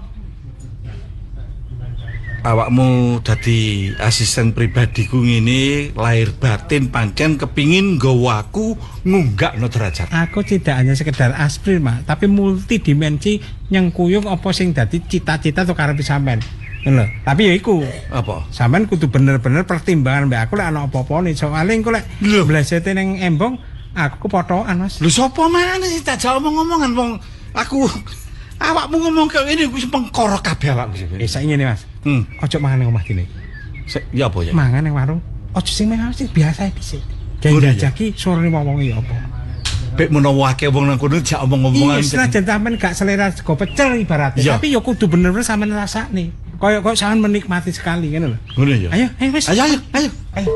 awakmu dadi asisten pribadiku ngene lahir batin pancen kepingin nggawa aku ngunggakno derajat. Aku tidak hanya sekedar aspir Mas, tapi multidimensi nyengkuyung apa sing dadi cita-cita atau karepe sampean. Ngono lho. Tapi ya iku. Apa? Sampean kudu bener-bener pertimbangan mbek aku lek ana apa-apane. Soale engko lek blesete ning embong aku kepothokan Mas. Lho sapa maneh sing tak jak omong-omongan wong aku awakmu ngomong kaya ngene wis mengkoro kabeh awakmu. Saiki ngene Mas. Ojo mangan ning omah dine. Ya apa ya? Mangan ning warung. Ojo sing mewah sing biasa dhisik. Jajaki sorone wong-wong ya apa. Bek menawa akeh wong nang kono jak omong-omongan. Iya, senajan sampean gak selera sego pecel ibaratnya, Iya. tapi ya kudu bener-bener sampean rasakne. Kaya-kaya sampean menikmati sekali ngono lho. Ngono ya. Ayo, ayo wis. Ayo, ayo, ayo. Ayo.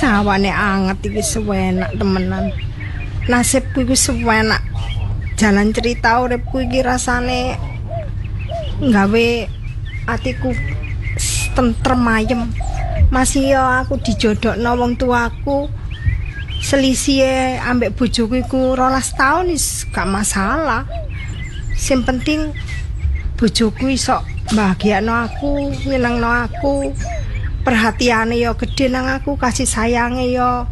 Sawane anget iki sewenak temenan. Nasibku iku sewenak. Jalan cerita uripku iki rasane nggawe atiku tentrem ayem. Masih ya aku dijodhokno wong tuaku. Selisihe ambek bojoku iku 12 tahun wis gak masalah. Sing penting bojoku iso bahagiakno aku, nyenengno aku. Perhatiane ya gedhe nang aku, kasih sayange ya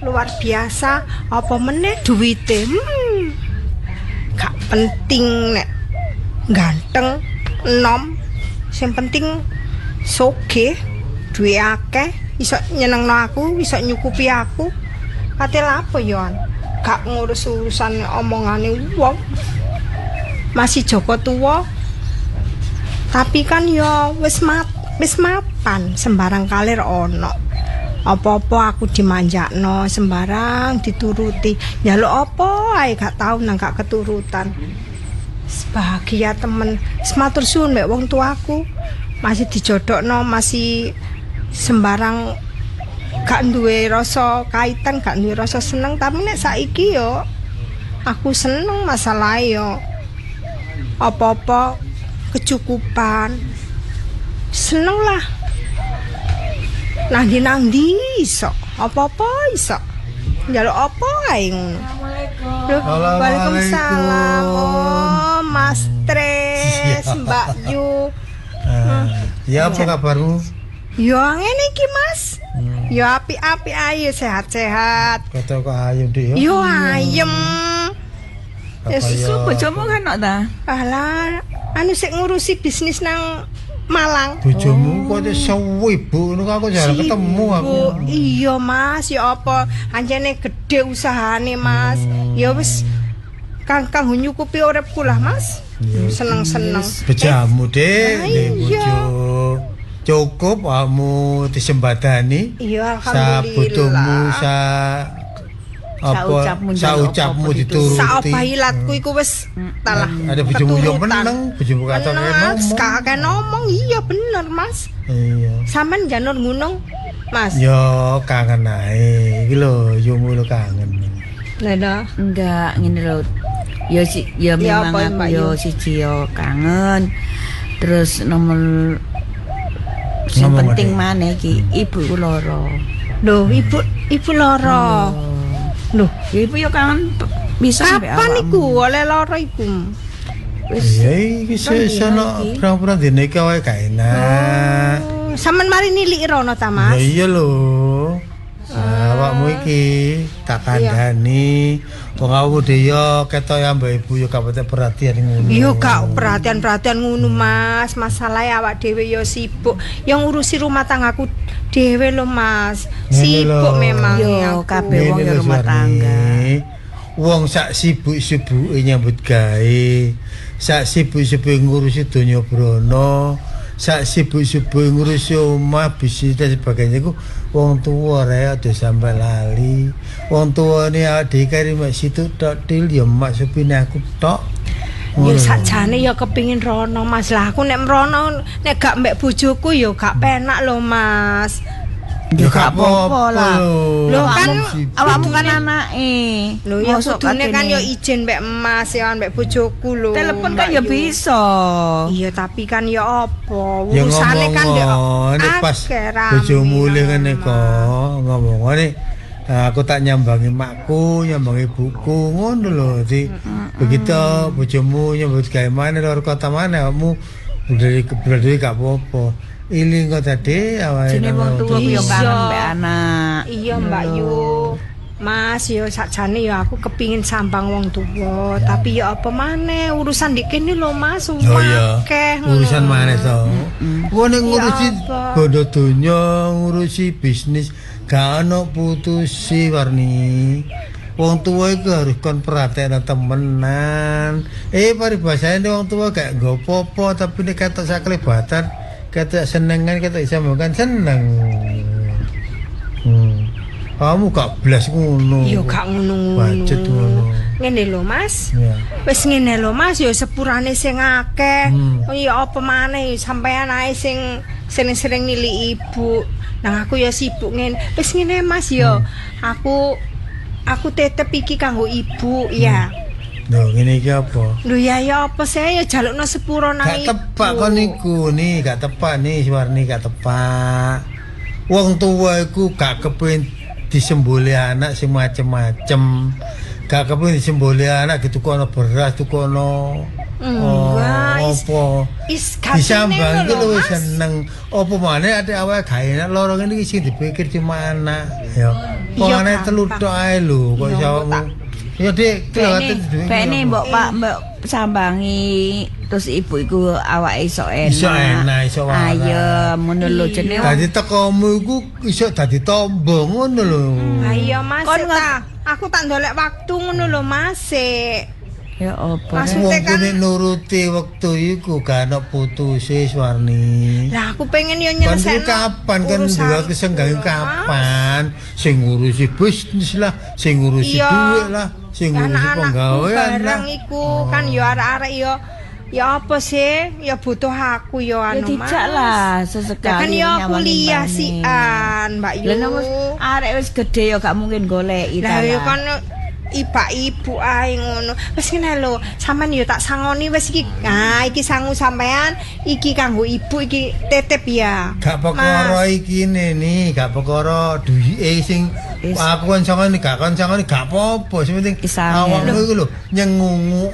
luar biasa. Apa meneh duwite? Gak penting nek ganteng, enom. Sing penting sugih, duwe akeh, iso nyenengno aku, iso nyukupi aku. Kate lapo yo an? Gak ngurus urusan omongane wong. Masih Joko tuwa. Tapi kan yo wis mapan, sembarang kalir ono. Apa-apa aku dimanjakno, sembarang dituruti. Njaluk apa ae gak tau nang gak keturutan. Bahagia temen. Matur suwun mek wong tuaku. Masih dijodhokno, masih sembarang gak duwe rasa kaitan, gak duwe rasa seneng. Tapi nek saiki yo aku seneng masalah yo apa-apa kecukupan, seneng lah. Nang-ndi iso, apa-apa iso, njaluk apa ae ngono. Waalaikumsalam. Oh, Mas Tres, Mbak Yu. Ya apa kabarmu? Ya ngene iki Mas. Ya apik-apik ae, sehat-sehat. Kata kok ayem Dik ya. Yo ayem. Ya susu bojomu kan kok ta? Alah, anu sik ngurusi bisnis nang Malang. Bojomu kok sibuk ngono aku jarang ketemu aku. Iya Mas, ya apa anjene gedhe usahane Mas. Ya wis kang kanggo nyukupi uripku lah Mas. Seneng-seneng. Bojomu Dik, bojo. Cukup kamu disembadani. Iya alhamdulillah. Sabutuhmu sa apa saucapmu dituruti. Saobahilatku iku wis talah. Ada bojomu yo meneng, bojomu katon ngomong. Kakek ngomong iya bener Mas. Iya. Sampeyan janur gunung Mas. Yo kangen ae. Iki lho yumu lho kangen. Lah dah. Enggak ngene lho. Ya si ya memang aku yo siji yo kangen. Terus nomor sing penting maneh iki ibuku lara. Lho, ibu lara. Lho, ya ibu yo kangen bisa sampe awakmu. Kapan iku oleh lara iku? Wis. Ya iki sesana prang-prang dene iki wae gak enak. Sampeyan mari nilik rono ta, Mas? Ya iya lho. Awakmu iki tak kandhani. Wong awakmu dhewe yo ketok ya mbak ibu yo gak patek perhatian ngono. Yo gak perhatian-perhatian ngono, Mas. Masalahe awak dhewe yo sibuk. Yang ngurusi rumah tanggaku dhewe lho, Mas. Sibuk memang yo kabeh wong yo rumah tangga. Wong sak sibuk-sibuke nyambut gawe, sak sibuk-sibuke ngurusi donya brana, sak sibuk-sibuke ngurusi omah, bisnis dan sebagainya iku wong tuwa rek aja sampe lali. Wong tuwane awake dhewe kari mek situ tok til ya mak supine aku tok. Ya sakjane ya kepingin rono Mas. Lah aku nek mrono nek gak mbek bojoku ya gak penak lho Mas. Ya gak apa-apa lah. Lho kan awakmu kan anake. Lho ya kudune kan ya izin mbek Mas ya mbek bojoku lho. Telepon kan ya bisa. Iya tapi kan ya apa urusane kan ya pas bojomu mulih ngene kok ngomongane aku tak nyambangi makku, nyambangi ibuku ngono lho. Dadi begitu bojomu nyambut gawe mana luar kota mana awakmu dari gak apa-apa. Iling kok tadi awake jenenge wong tuwa ku yo kangen mbek anak. Iya Mbak Yu. Mas yo sakjane yo aku kepingin sambang wong tuwa, tapi yo apa maneh urusan dik kene lho Mas, akeh ngono. Urusan maneh to. Wong nek ngurusi bondo donya, ngurusi bisnis gak ono putusi Warni. Wong tuwa iku harus kon perhatian temenan. Paribasane wong tuwa gak nggo apa-apa tapi nek ketok saklebatan, ketok senengan, ketok iso makan seneng. Kamu gak blas ngono. Ya gak ngono-ngono. Budget ngono. Ngene lho Mas. Wis ngene lho Mas, ya sepurane sing akeh. Ya apa maneh sampean ae sing sering-sering niliki ibu. Nang aku ya sibuk ngene. Wis ngene Mas ya. Aku tetep iki kanggo ibu ya. Lho ngene iki apa? Lho ya ya apa sih ya jalukno sepuro nang ibu. Gak tepak kon niku nih, gak tepak nih Suwarni gak tepak. Wong tuwa iku gak kepengin disembuli anak sing macem-macem. Gak kepengin disembuli anak ditukono beras, tukono apa. Disambang iki luwih seneng. Apa maneh ate awake gak enak loro ngene iki sing dipikir cuma anak ya. Kok anake telu tok ae lho kok iso. Ya Dik, bene mbok Pak mbok sambangi terus ibu iku awake iso enak. Iso enak, iso waras. Ayo ngono lho jenenge. Dadi tekomu iku iso dadi tombo ngono lho. Ha iya Mas, aku tak ndolek waktu ngono lho Mas. Ya apa? Maksudnya kan nek nuruti wektu iku gak ono putuse Suwarni. Lah aku pengen yo nyelesekno. Kapan kan duwe kesenggangan kapan? Sing ngurusi bisnis lah, sing ngurusi duit lah, sing ngurusi penggawean lah. Barang iku kan yo arek-arek yo ya apa sih? Ya butuh aku yo anu Mas. Ya dijak lah sesekali. Kan yo kuliah sian, Mbak Yu. Lah arek wis gede yo gak mungkin goleki ta. Lah yo kan iba ibu ae ngono. Wis ngene lho, sampean yo tak sangoni wis iki. Nah, iki sangu sampean, iki kanggo ibu, iki titip ya. Gak perkara iki nih, gak perkara duwike sing aku kon sangoni gak kon sangoni gak apa-apa. Sing penting awakmu iku lho nyengungu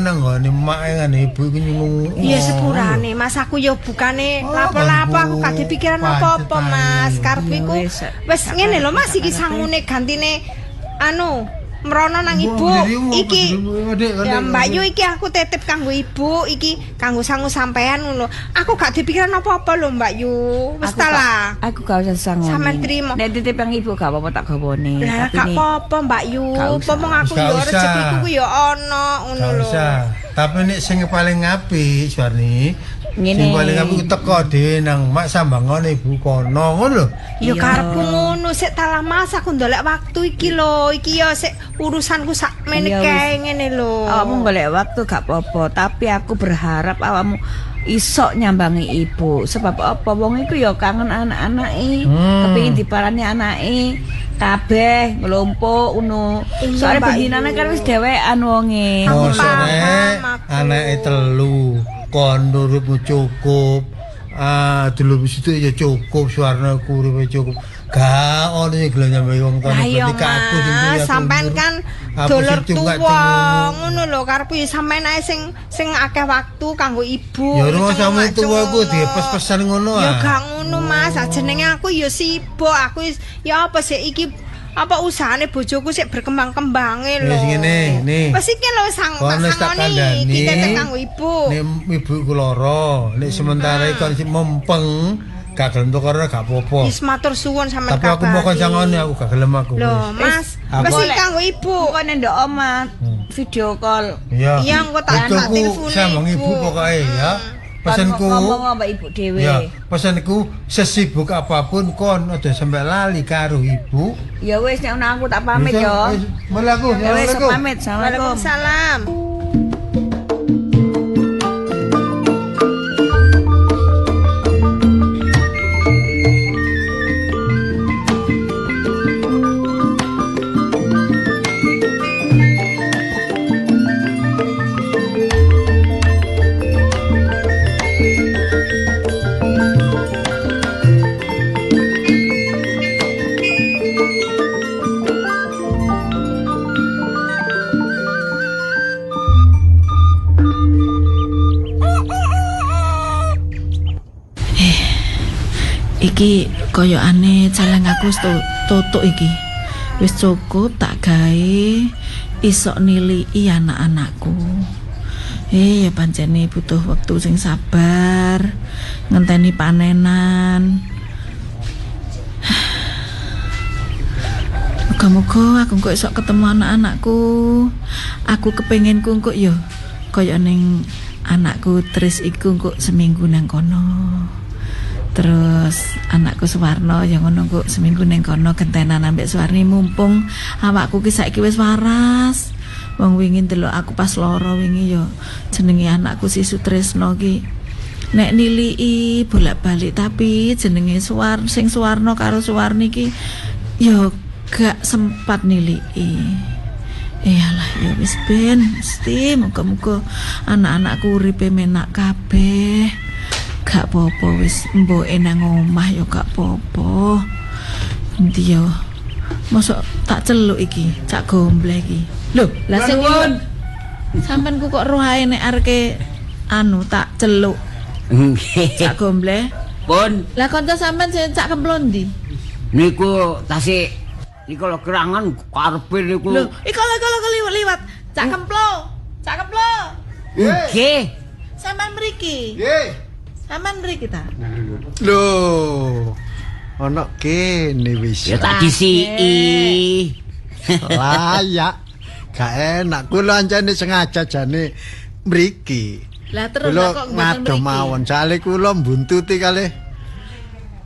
nang nggone mak ngene ibu iku nyengungu. Iya sepurane, Mas, aku yo bukane lapo-lapo aku gak dipikiran apa-apa, Mas. Karepku iku wis ngene lho Mas, iki sangune gantine anu merono nang ibu iki ya Mbak Yu iki aku titip kanggo ibu iki kanggo sangu sampean ngono. Aku gak dipikiran apa-apa lho Mbak Yu. Wis ta lah. Aku gak usah sangu. Sampean trimo. Nek titip nang ibu gak apa-apa tak gawone. Lah gak apa-apa Mbak Yu. Pomong aku yo rezekiku ku yo ono ngono lho. Tapi nek sing paling apik Suwarni, sing paling apik teko dhewe nang mak sambangane ibu kono ngono lho. Ya karepku ngono sik ta lah Mas, aku ndolek waktu iki lho. Iki ya sik urusanku sak mene kae ngene lho. Awakmu golek waktu gak apa-apa, tapi aku berharap awakmu isok nyambangi ibu. Sebab apa wong iku ya kangen anak-anake, kepengin diparani anake kabeh nglumpuk ngono. Soale bendinane kan wis dhewean wonge. Aku paham aku. Anake telu. Kon uripmu cukup, dulu situ ya cukup, Suwarna ku uripe cukup. Gak ono sing gelem nyambangi wong tuane berarti aku sing sampean kan dulur tuwa ngono lho karepku ya sampean ae sing akeh waktu kanggo ibu. Ya ora sampean tuwa ku dipes-pesan ngono ah. Ya gak ngono Mas, jenenge aku ya sibuk, aku ya apa sih iki apa usahane bojoku sik berkembang-kembange lho. Wis ngene, nih. Wis iki lho sang sangoni iki tetep kanggo ibu. Nek ibu iku lara, nek sementara iki kon sik mempeng, gak gelem tukar gak apa-apa. Wis matur suwun sampean kabeh. Tapi aku mau kon sangoni aku gak gelem aku. Lho, Mas, wis iki kanggo ibu. Kok nek ndok omah video call. Iya, engko tak telepon sambung ibu pokoke ya. Pesanku ngomong mbak ibu dhewe. Ya, pesanku sesibuk apapun kon aja sampe lali karo ibu. Ya wis nek ngono aku tak pamit ya. Mlaku, ya wis pamit. Assalamualaikum. Waalaikumsalam. Iki koyokane celeng aku wis tutuk iki. Wis cukup tak gawe isok niliki anak-anakku. Ya pancene butuh wektu sing sabar, ngenteni panenan. Muga-muga aku kok isok ketemu anak-anakku. Aku kepenginku kok yo koyo ning anakku Tris iku kok seminggu nang kono. Terus anakku Suwarno yang ngono kok seminggu neng kono gentenan ambek Suwarni, mumpung awakku ki saiki wis waras. Wong wingi ndelok aku pas lara wingi yo jenenge anakku si Sutresno ki Nek nilii bolak-balik tapi jenenge sing Suwarno karo Suwarni iki ya gak sempat nilii. Iyalah ya wis ben mesti muga-muga anak-anakku uripe menak kabeh. Gak apa-apa wis mboke nang omah ya gak apa-apa. Endi ya mosok tak celuk iki, cak gombleh iki. Lho, lah sing sampean ku kok rohae nek areke anu tak celuk. Nggih. Cak gombleh. Pun. Lah kanca sampean sing cak kemplo ndi? Niku tasik niku lho kerangan karepe niku. Lho, iku lho liwat. Cak kemplo. Cak kemplo. Nggih. Sampean mriki. Nggih. Sampean mriki ta? Lho. Ono kene wis. Ya tak disiki. Layak. Gak enak kula ancene sengaja jane mriki. Lah terus kok mboten mriki. Mawon sale kula mbuntuti kalih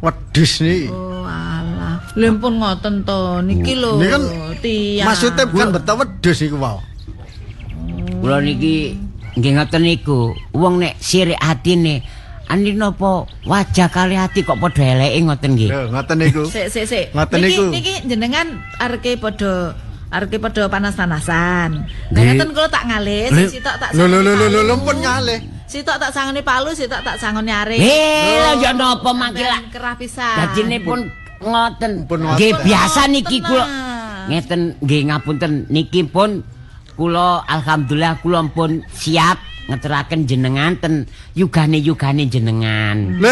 wedhus niki. Oh alah. Lha pun ngoten to niki lho. Tiyang. Maksude bukan beto wedhus iku wae. Kula niki nggih ngoten niku. Wong nek sirik atine ani napa wajah kali ati kok padha eleke ngoten nggih. Lho ngoten niku. Sik sik sik. Niki niki jenengan areke padha panas-panasan. Lah ngoten kula tak ngalih, sitok tak Lho lho lho lho pun ngalih. Sitok tak sangone palu, sitok tak sangone arek. Lha ya napa mangke lak kerah pisan. Dadine pun ngoten. Nggih biasa niki kula. Ngeten nggih ngapunten niki pun kula alhamdulillah kula pun siap ngeteraken jenengan ten yugane-yugane jenengan. Lho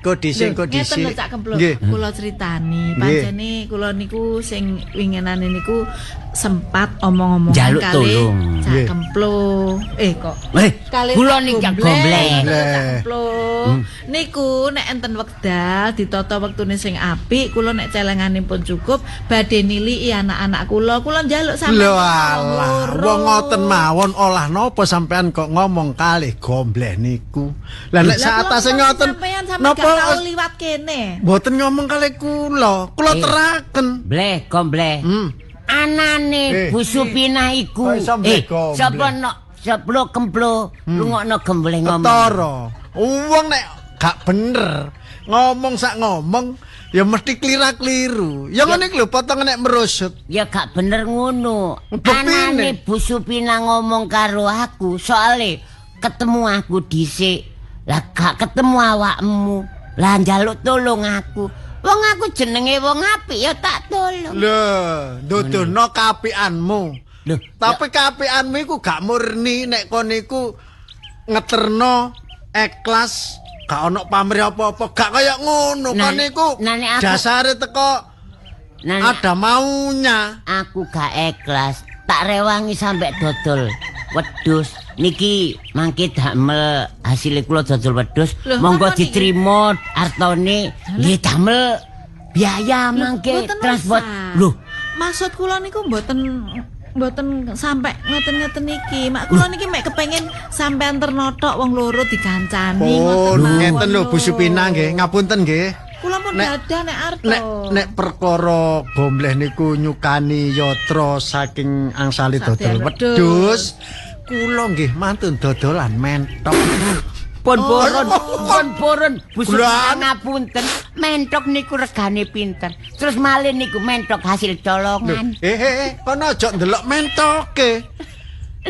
kodisi kodisi. Ngeten lho Cak Kemplo, kula critani pancene kula niku sing winginane niku sempat omong-omongan kali Cak Kemplo. Kok kula niki Cak Gombleh. Cak Kemplo. Niku nek enten wekdal ditata wektune sing apik, kula nek celengane pun cukup badhe niliki anak-anak kula. Kula njaluk sampeyan. Lho alah, wong ngoten mawon olah napa sampean kok ngomong kalih gombleh niku. Lah nek saatase ngoten napa tau liwat kene? Mboten ngomong kalih kula, kula teraken. Bleh gombleh. Anane Bu Supinah iku. Sapa nok seplo kemplo rungokno gombleh ngomong. Ketara. Wong nek gak bener ngomong sak ngomong ya mesti klira-kliru. Ya ngene iki lho potongan nek merusut. Ya gak bener ngono. Anane Bu Supina ngomong karo aku soale ketemu aku dhisik. Lah gak ketemu awakmu. Lah njaluk tolong aku. Wong aku jenenge wong apik ya tak tolong. Lho, nduduhno kaapikanmu. Lho, tapi kaapikanmu iku gak murni nek kon iku ngeterno ikhlas. Gak ono pamrih apa-apa, gak kaya ngono kon niku. Dasare teko ada maunya. Aku gak ikhlas, tak rewangi sampe dodol wedhus. Niki mangke damel hasile kula dodol wedhus, monggo diterima artone nggih damel biaya mangke transport. Lho, maksud kula niku mboten sampe ngeten-ngeten iki. Mak kula niki mek kepengin sampean ternotok wong loro dikancani ngoten mawon. Ngeten lho Bu Supina nggih, ngapunten nggih. Kula pun dadah nek arto. Nek perkara gombleh niku nyukani yatra saking angsali dodol wedhus, kula nggih mantun dodolan mentok. Pun purun Bu Supina ngapunten, mentok niku regane pinten? Terus malih niku mentok hasil colongan. Kono aja ndelok mentoke.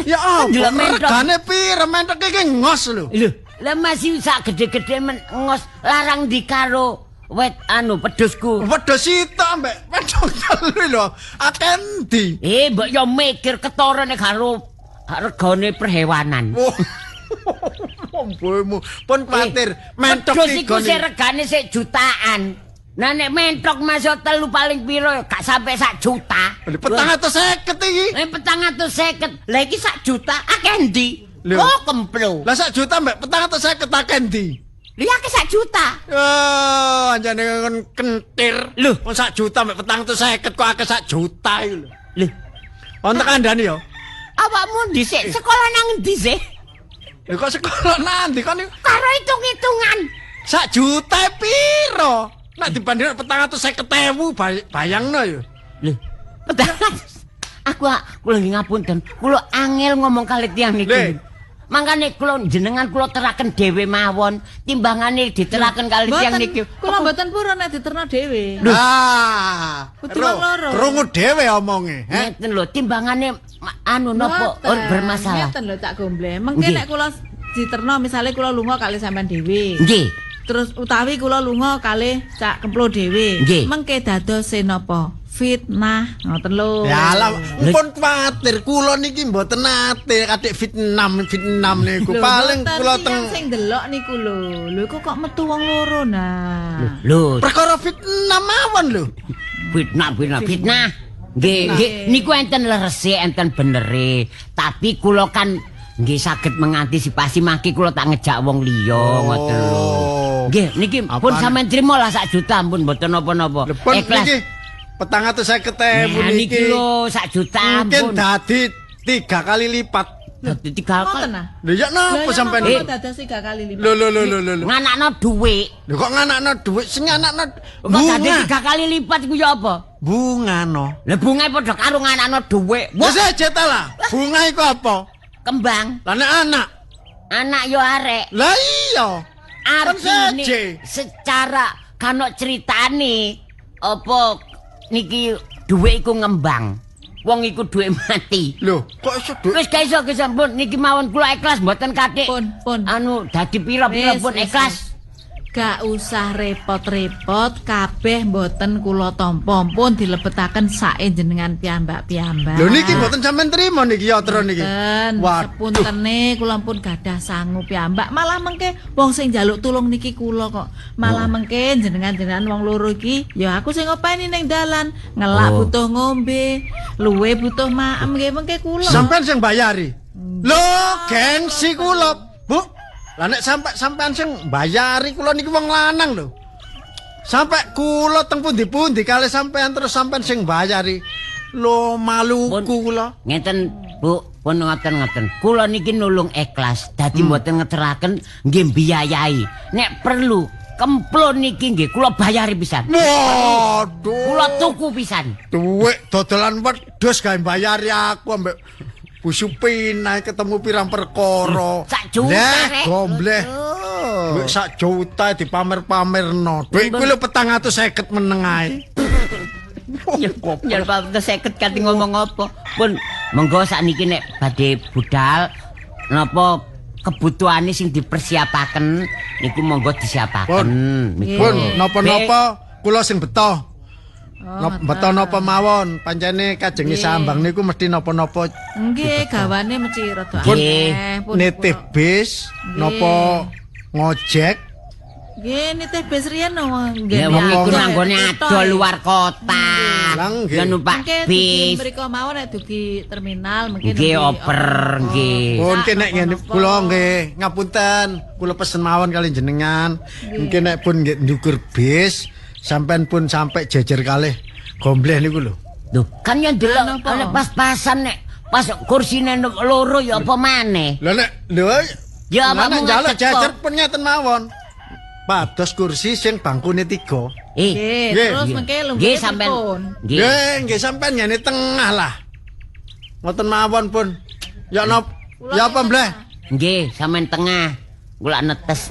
Ya ampun, regane pira mentoke iki ngos lho. Lho, lah masih sak gede-gede men ngos larang di karo wet anu pedusku. Wedhus sitok ambek mentok telu lho. Akeh endi? Mbok yo mikir ketara nek karo regane perhewanan. Ombomu pun kuwatir mentok iku sik regane sik jutaan. Nah nek mentok masuk telu paling piro gak sampe 1 juta. 450 iki. 450. Lah iki 1 juta akeh endi? Oh kemplo. Lah 1 juta mbek 450 akeh endi? Lha akeh 1 juta. Oh, anjane kon kentir. Lho, wong 1 juta mbek 450 kok akeh 1 juta iki lho. Lho, wonten kandhane ya. Awakmu dhisik sekolah nang endi sih? Lho kok sekolah nanti kon karo hitung-hitungan. 1 juta piro? Nek dibandingno 450.000 bayangno ya. Lho, 400. Aku kula nggih ngapunten, kula angel ngomong kali tiyang niki. Mangkane kula jenengan kula teraken dhewe mawon, timbangane diteraken kali tiyang niki. Kula mboten purun nek diterno dhewe. Ah, krungu dhewe omonge, he. Ngeten lho, timbangane anu napa bermasalah. Ngeten lho Cak Gombleh. Mengke nek kula diterno misale kula lunga kali sampean dhewe. Nggih. Terus utawi kula lunga kalih Cak Kemplo dhewe. Mengke dadose napa? Fitnah ngoten lho. Ya lah, pun kuwatir kula niki mboten nate katik fitnah niku. Paling kula teng sing ndelok niku lho. Lho iku kok metu wong loro nah. Lho, perkara fitnah mawon lho. Fitnah. Nggih, nggih niku enten lerese, enten benere. Tapi kula kan nggih saged mengantisipasi mangke kula tak ngejak wong liya ngoten lho. Nggih, niki pun sampean trimo lah 1 juta pun mboten napa-napa. Ikhlas. 450.000 niki lho 1 juta mungkin dadi 3 kali lipat. Dadi 3 kali. Lho ya napa sampean iki? Dados 3 kali lipat. Lho lho lho lho. Nganakno dhuwit. Lho kok nganakno dhuwit sing nganakno bunga. Dadi 3 kali lipat iku ya apa? Bunga no. Lah bunga padha karo nganakno dhuwit. Wis aja ta lah. Bunga iku apa? Kembang. Lah nek anak. Anak yo arek. Lah iya. Artine secara kanok critane apa niki dhuwit iku ngembang. Wong iku dhuwit mati. Lho, kok iso dhuwit? Wis gak iso pun niki mawon kula ikhlas mboten kathik. Pun. Anu dadi pira-pira pun ikhlas. Gak usah repot-repot, kabeh mboten kula tampa, pun dilebetaken sae jenengan piyambak-piyambak. Lho niki mboten sampean trima niki yatra niki. Waduh, sepuntene kula pun gadah sangu piyambak. Malah mengke wong sing njaluk tulung niki kula kok. Malah mengke jenengan-jenengan wong loro iki ya aku sing ngopeni ning dalan, ngelak butuh ngombe, luwe butuh maem nggih mengke kula. Sampean sing bayari. Lho, gengsi kula, Bu. Lah nek sampe sampean sing bayari kula niki wong lanang lho. Sampai kula teng pundi-pundi kalih sampean terus sampean sing bayari. Lho maluku kula. Ngeten Bu, pun ngoten-ngoten. Kula niki nulung ikhlas, dadi mboten ngeteraken nggih biayai. Nek perlu Kemplo niki nggih kula bayari pisan. Waduh. Kula tuku pisan. Duit dodolan wedhus gawe bayari aku ambek Bu Supina ketemu pirang perkara. Sak juta rek. Gombleh. Duit sak juta dipamer-pamerno. Duit kuwi lho 450 meneng ae. Ya 450 kate ngomong apa? Pun monggo sakniki nek badhe budal napa kebutuhane sing dipersiapaken niku monggo disiapaken. Pun napa-napa kula sing beto. Beto napa mawon, pancene kajenge sambang niku mesti napa-napa. Nggih, gawane mesti rada akeh. Nitih bis napa ngojek. Nggih, nitih bis riyen nggih. Ya wong iku nanggone ado luar kota. Ya numpak bis. Mriko mawon nek dugi terminal mungkin nggih oper nggih. Pun nek ngene kula nggih ngapunten, kula pesen mawon kali jenengan. Mungkin nek pun nggih ndukur bis sampean pun sampai jejer kalih gombleh niku lho. Lho, kan yen delok nek pas-pasan nek pas kursine loro ya apa maneh. Lho nek lho ya nek njaluk jejer pun ngeten mawon. Pados kursi sing bangkune 3. Nggih, terus mengke lungguhe sampean. Nggih, nggih sampean ngene tengah lah. Ngoten mawon pun. Ya nop, ya apa mbleh? Nggih, sampean tengah. Kula netes.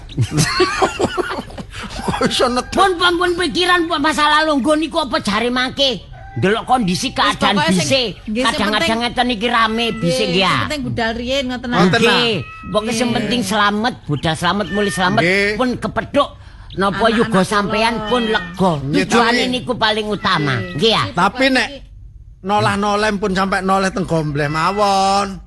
Kok iso netes? Pun pikiran masalah lungguh niku apa jare mangke. Ndelok kondisi keadaan bise. Kadang-kadang ngeten iki rame bise nggih ya. Sing penting budal riyin ngoten ah. Nggih. Pokoke sing penting slamet, budal slamet, mulih slamet pun kepethuk napa yuga sampean pun lega. Tujuane niku paling utama. Nggih ya. Tapi nek nolah-noleh pun sampai noleh teng gombleh mawon.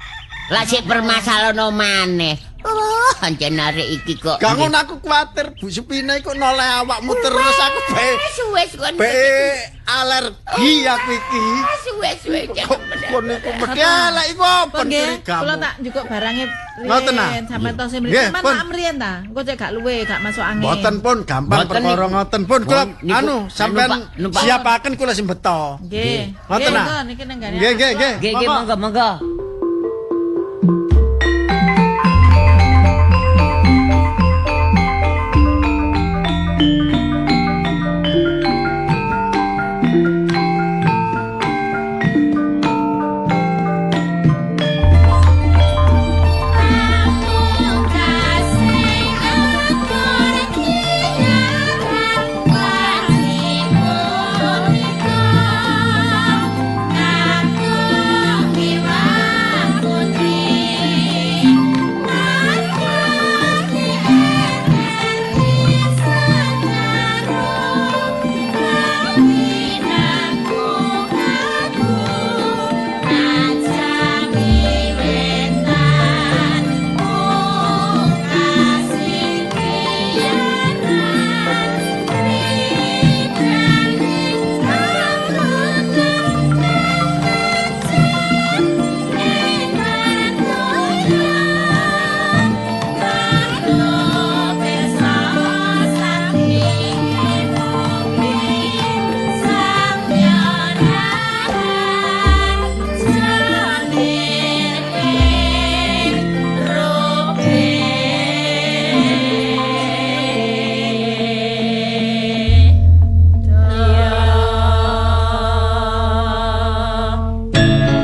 Lah sik permasalahan maneh. Oh, ancen arek iki kok. Gak ngono aku kuwatir Bu Supina iku noleh awakmu terus aku bae. Suwe kon. Bae alergi aku iki. Suwe-suwe kon iku mesti elek iku apa curigamu. Kula tak njukuk barange riyen sampean tose mriki. Sampean tak mriyen ta? Engko cek gak luwe, gak masuk angin. Mboten pun gampang perkara ngoten pun kula anu sampean siapaken kula sing beto. Nggih. Ngoten ah. Nggih nggih nggih. Nggih monggo monggo.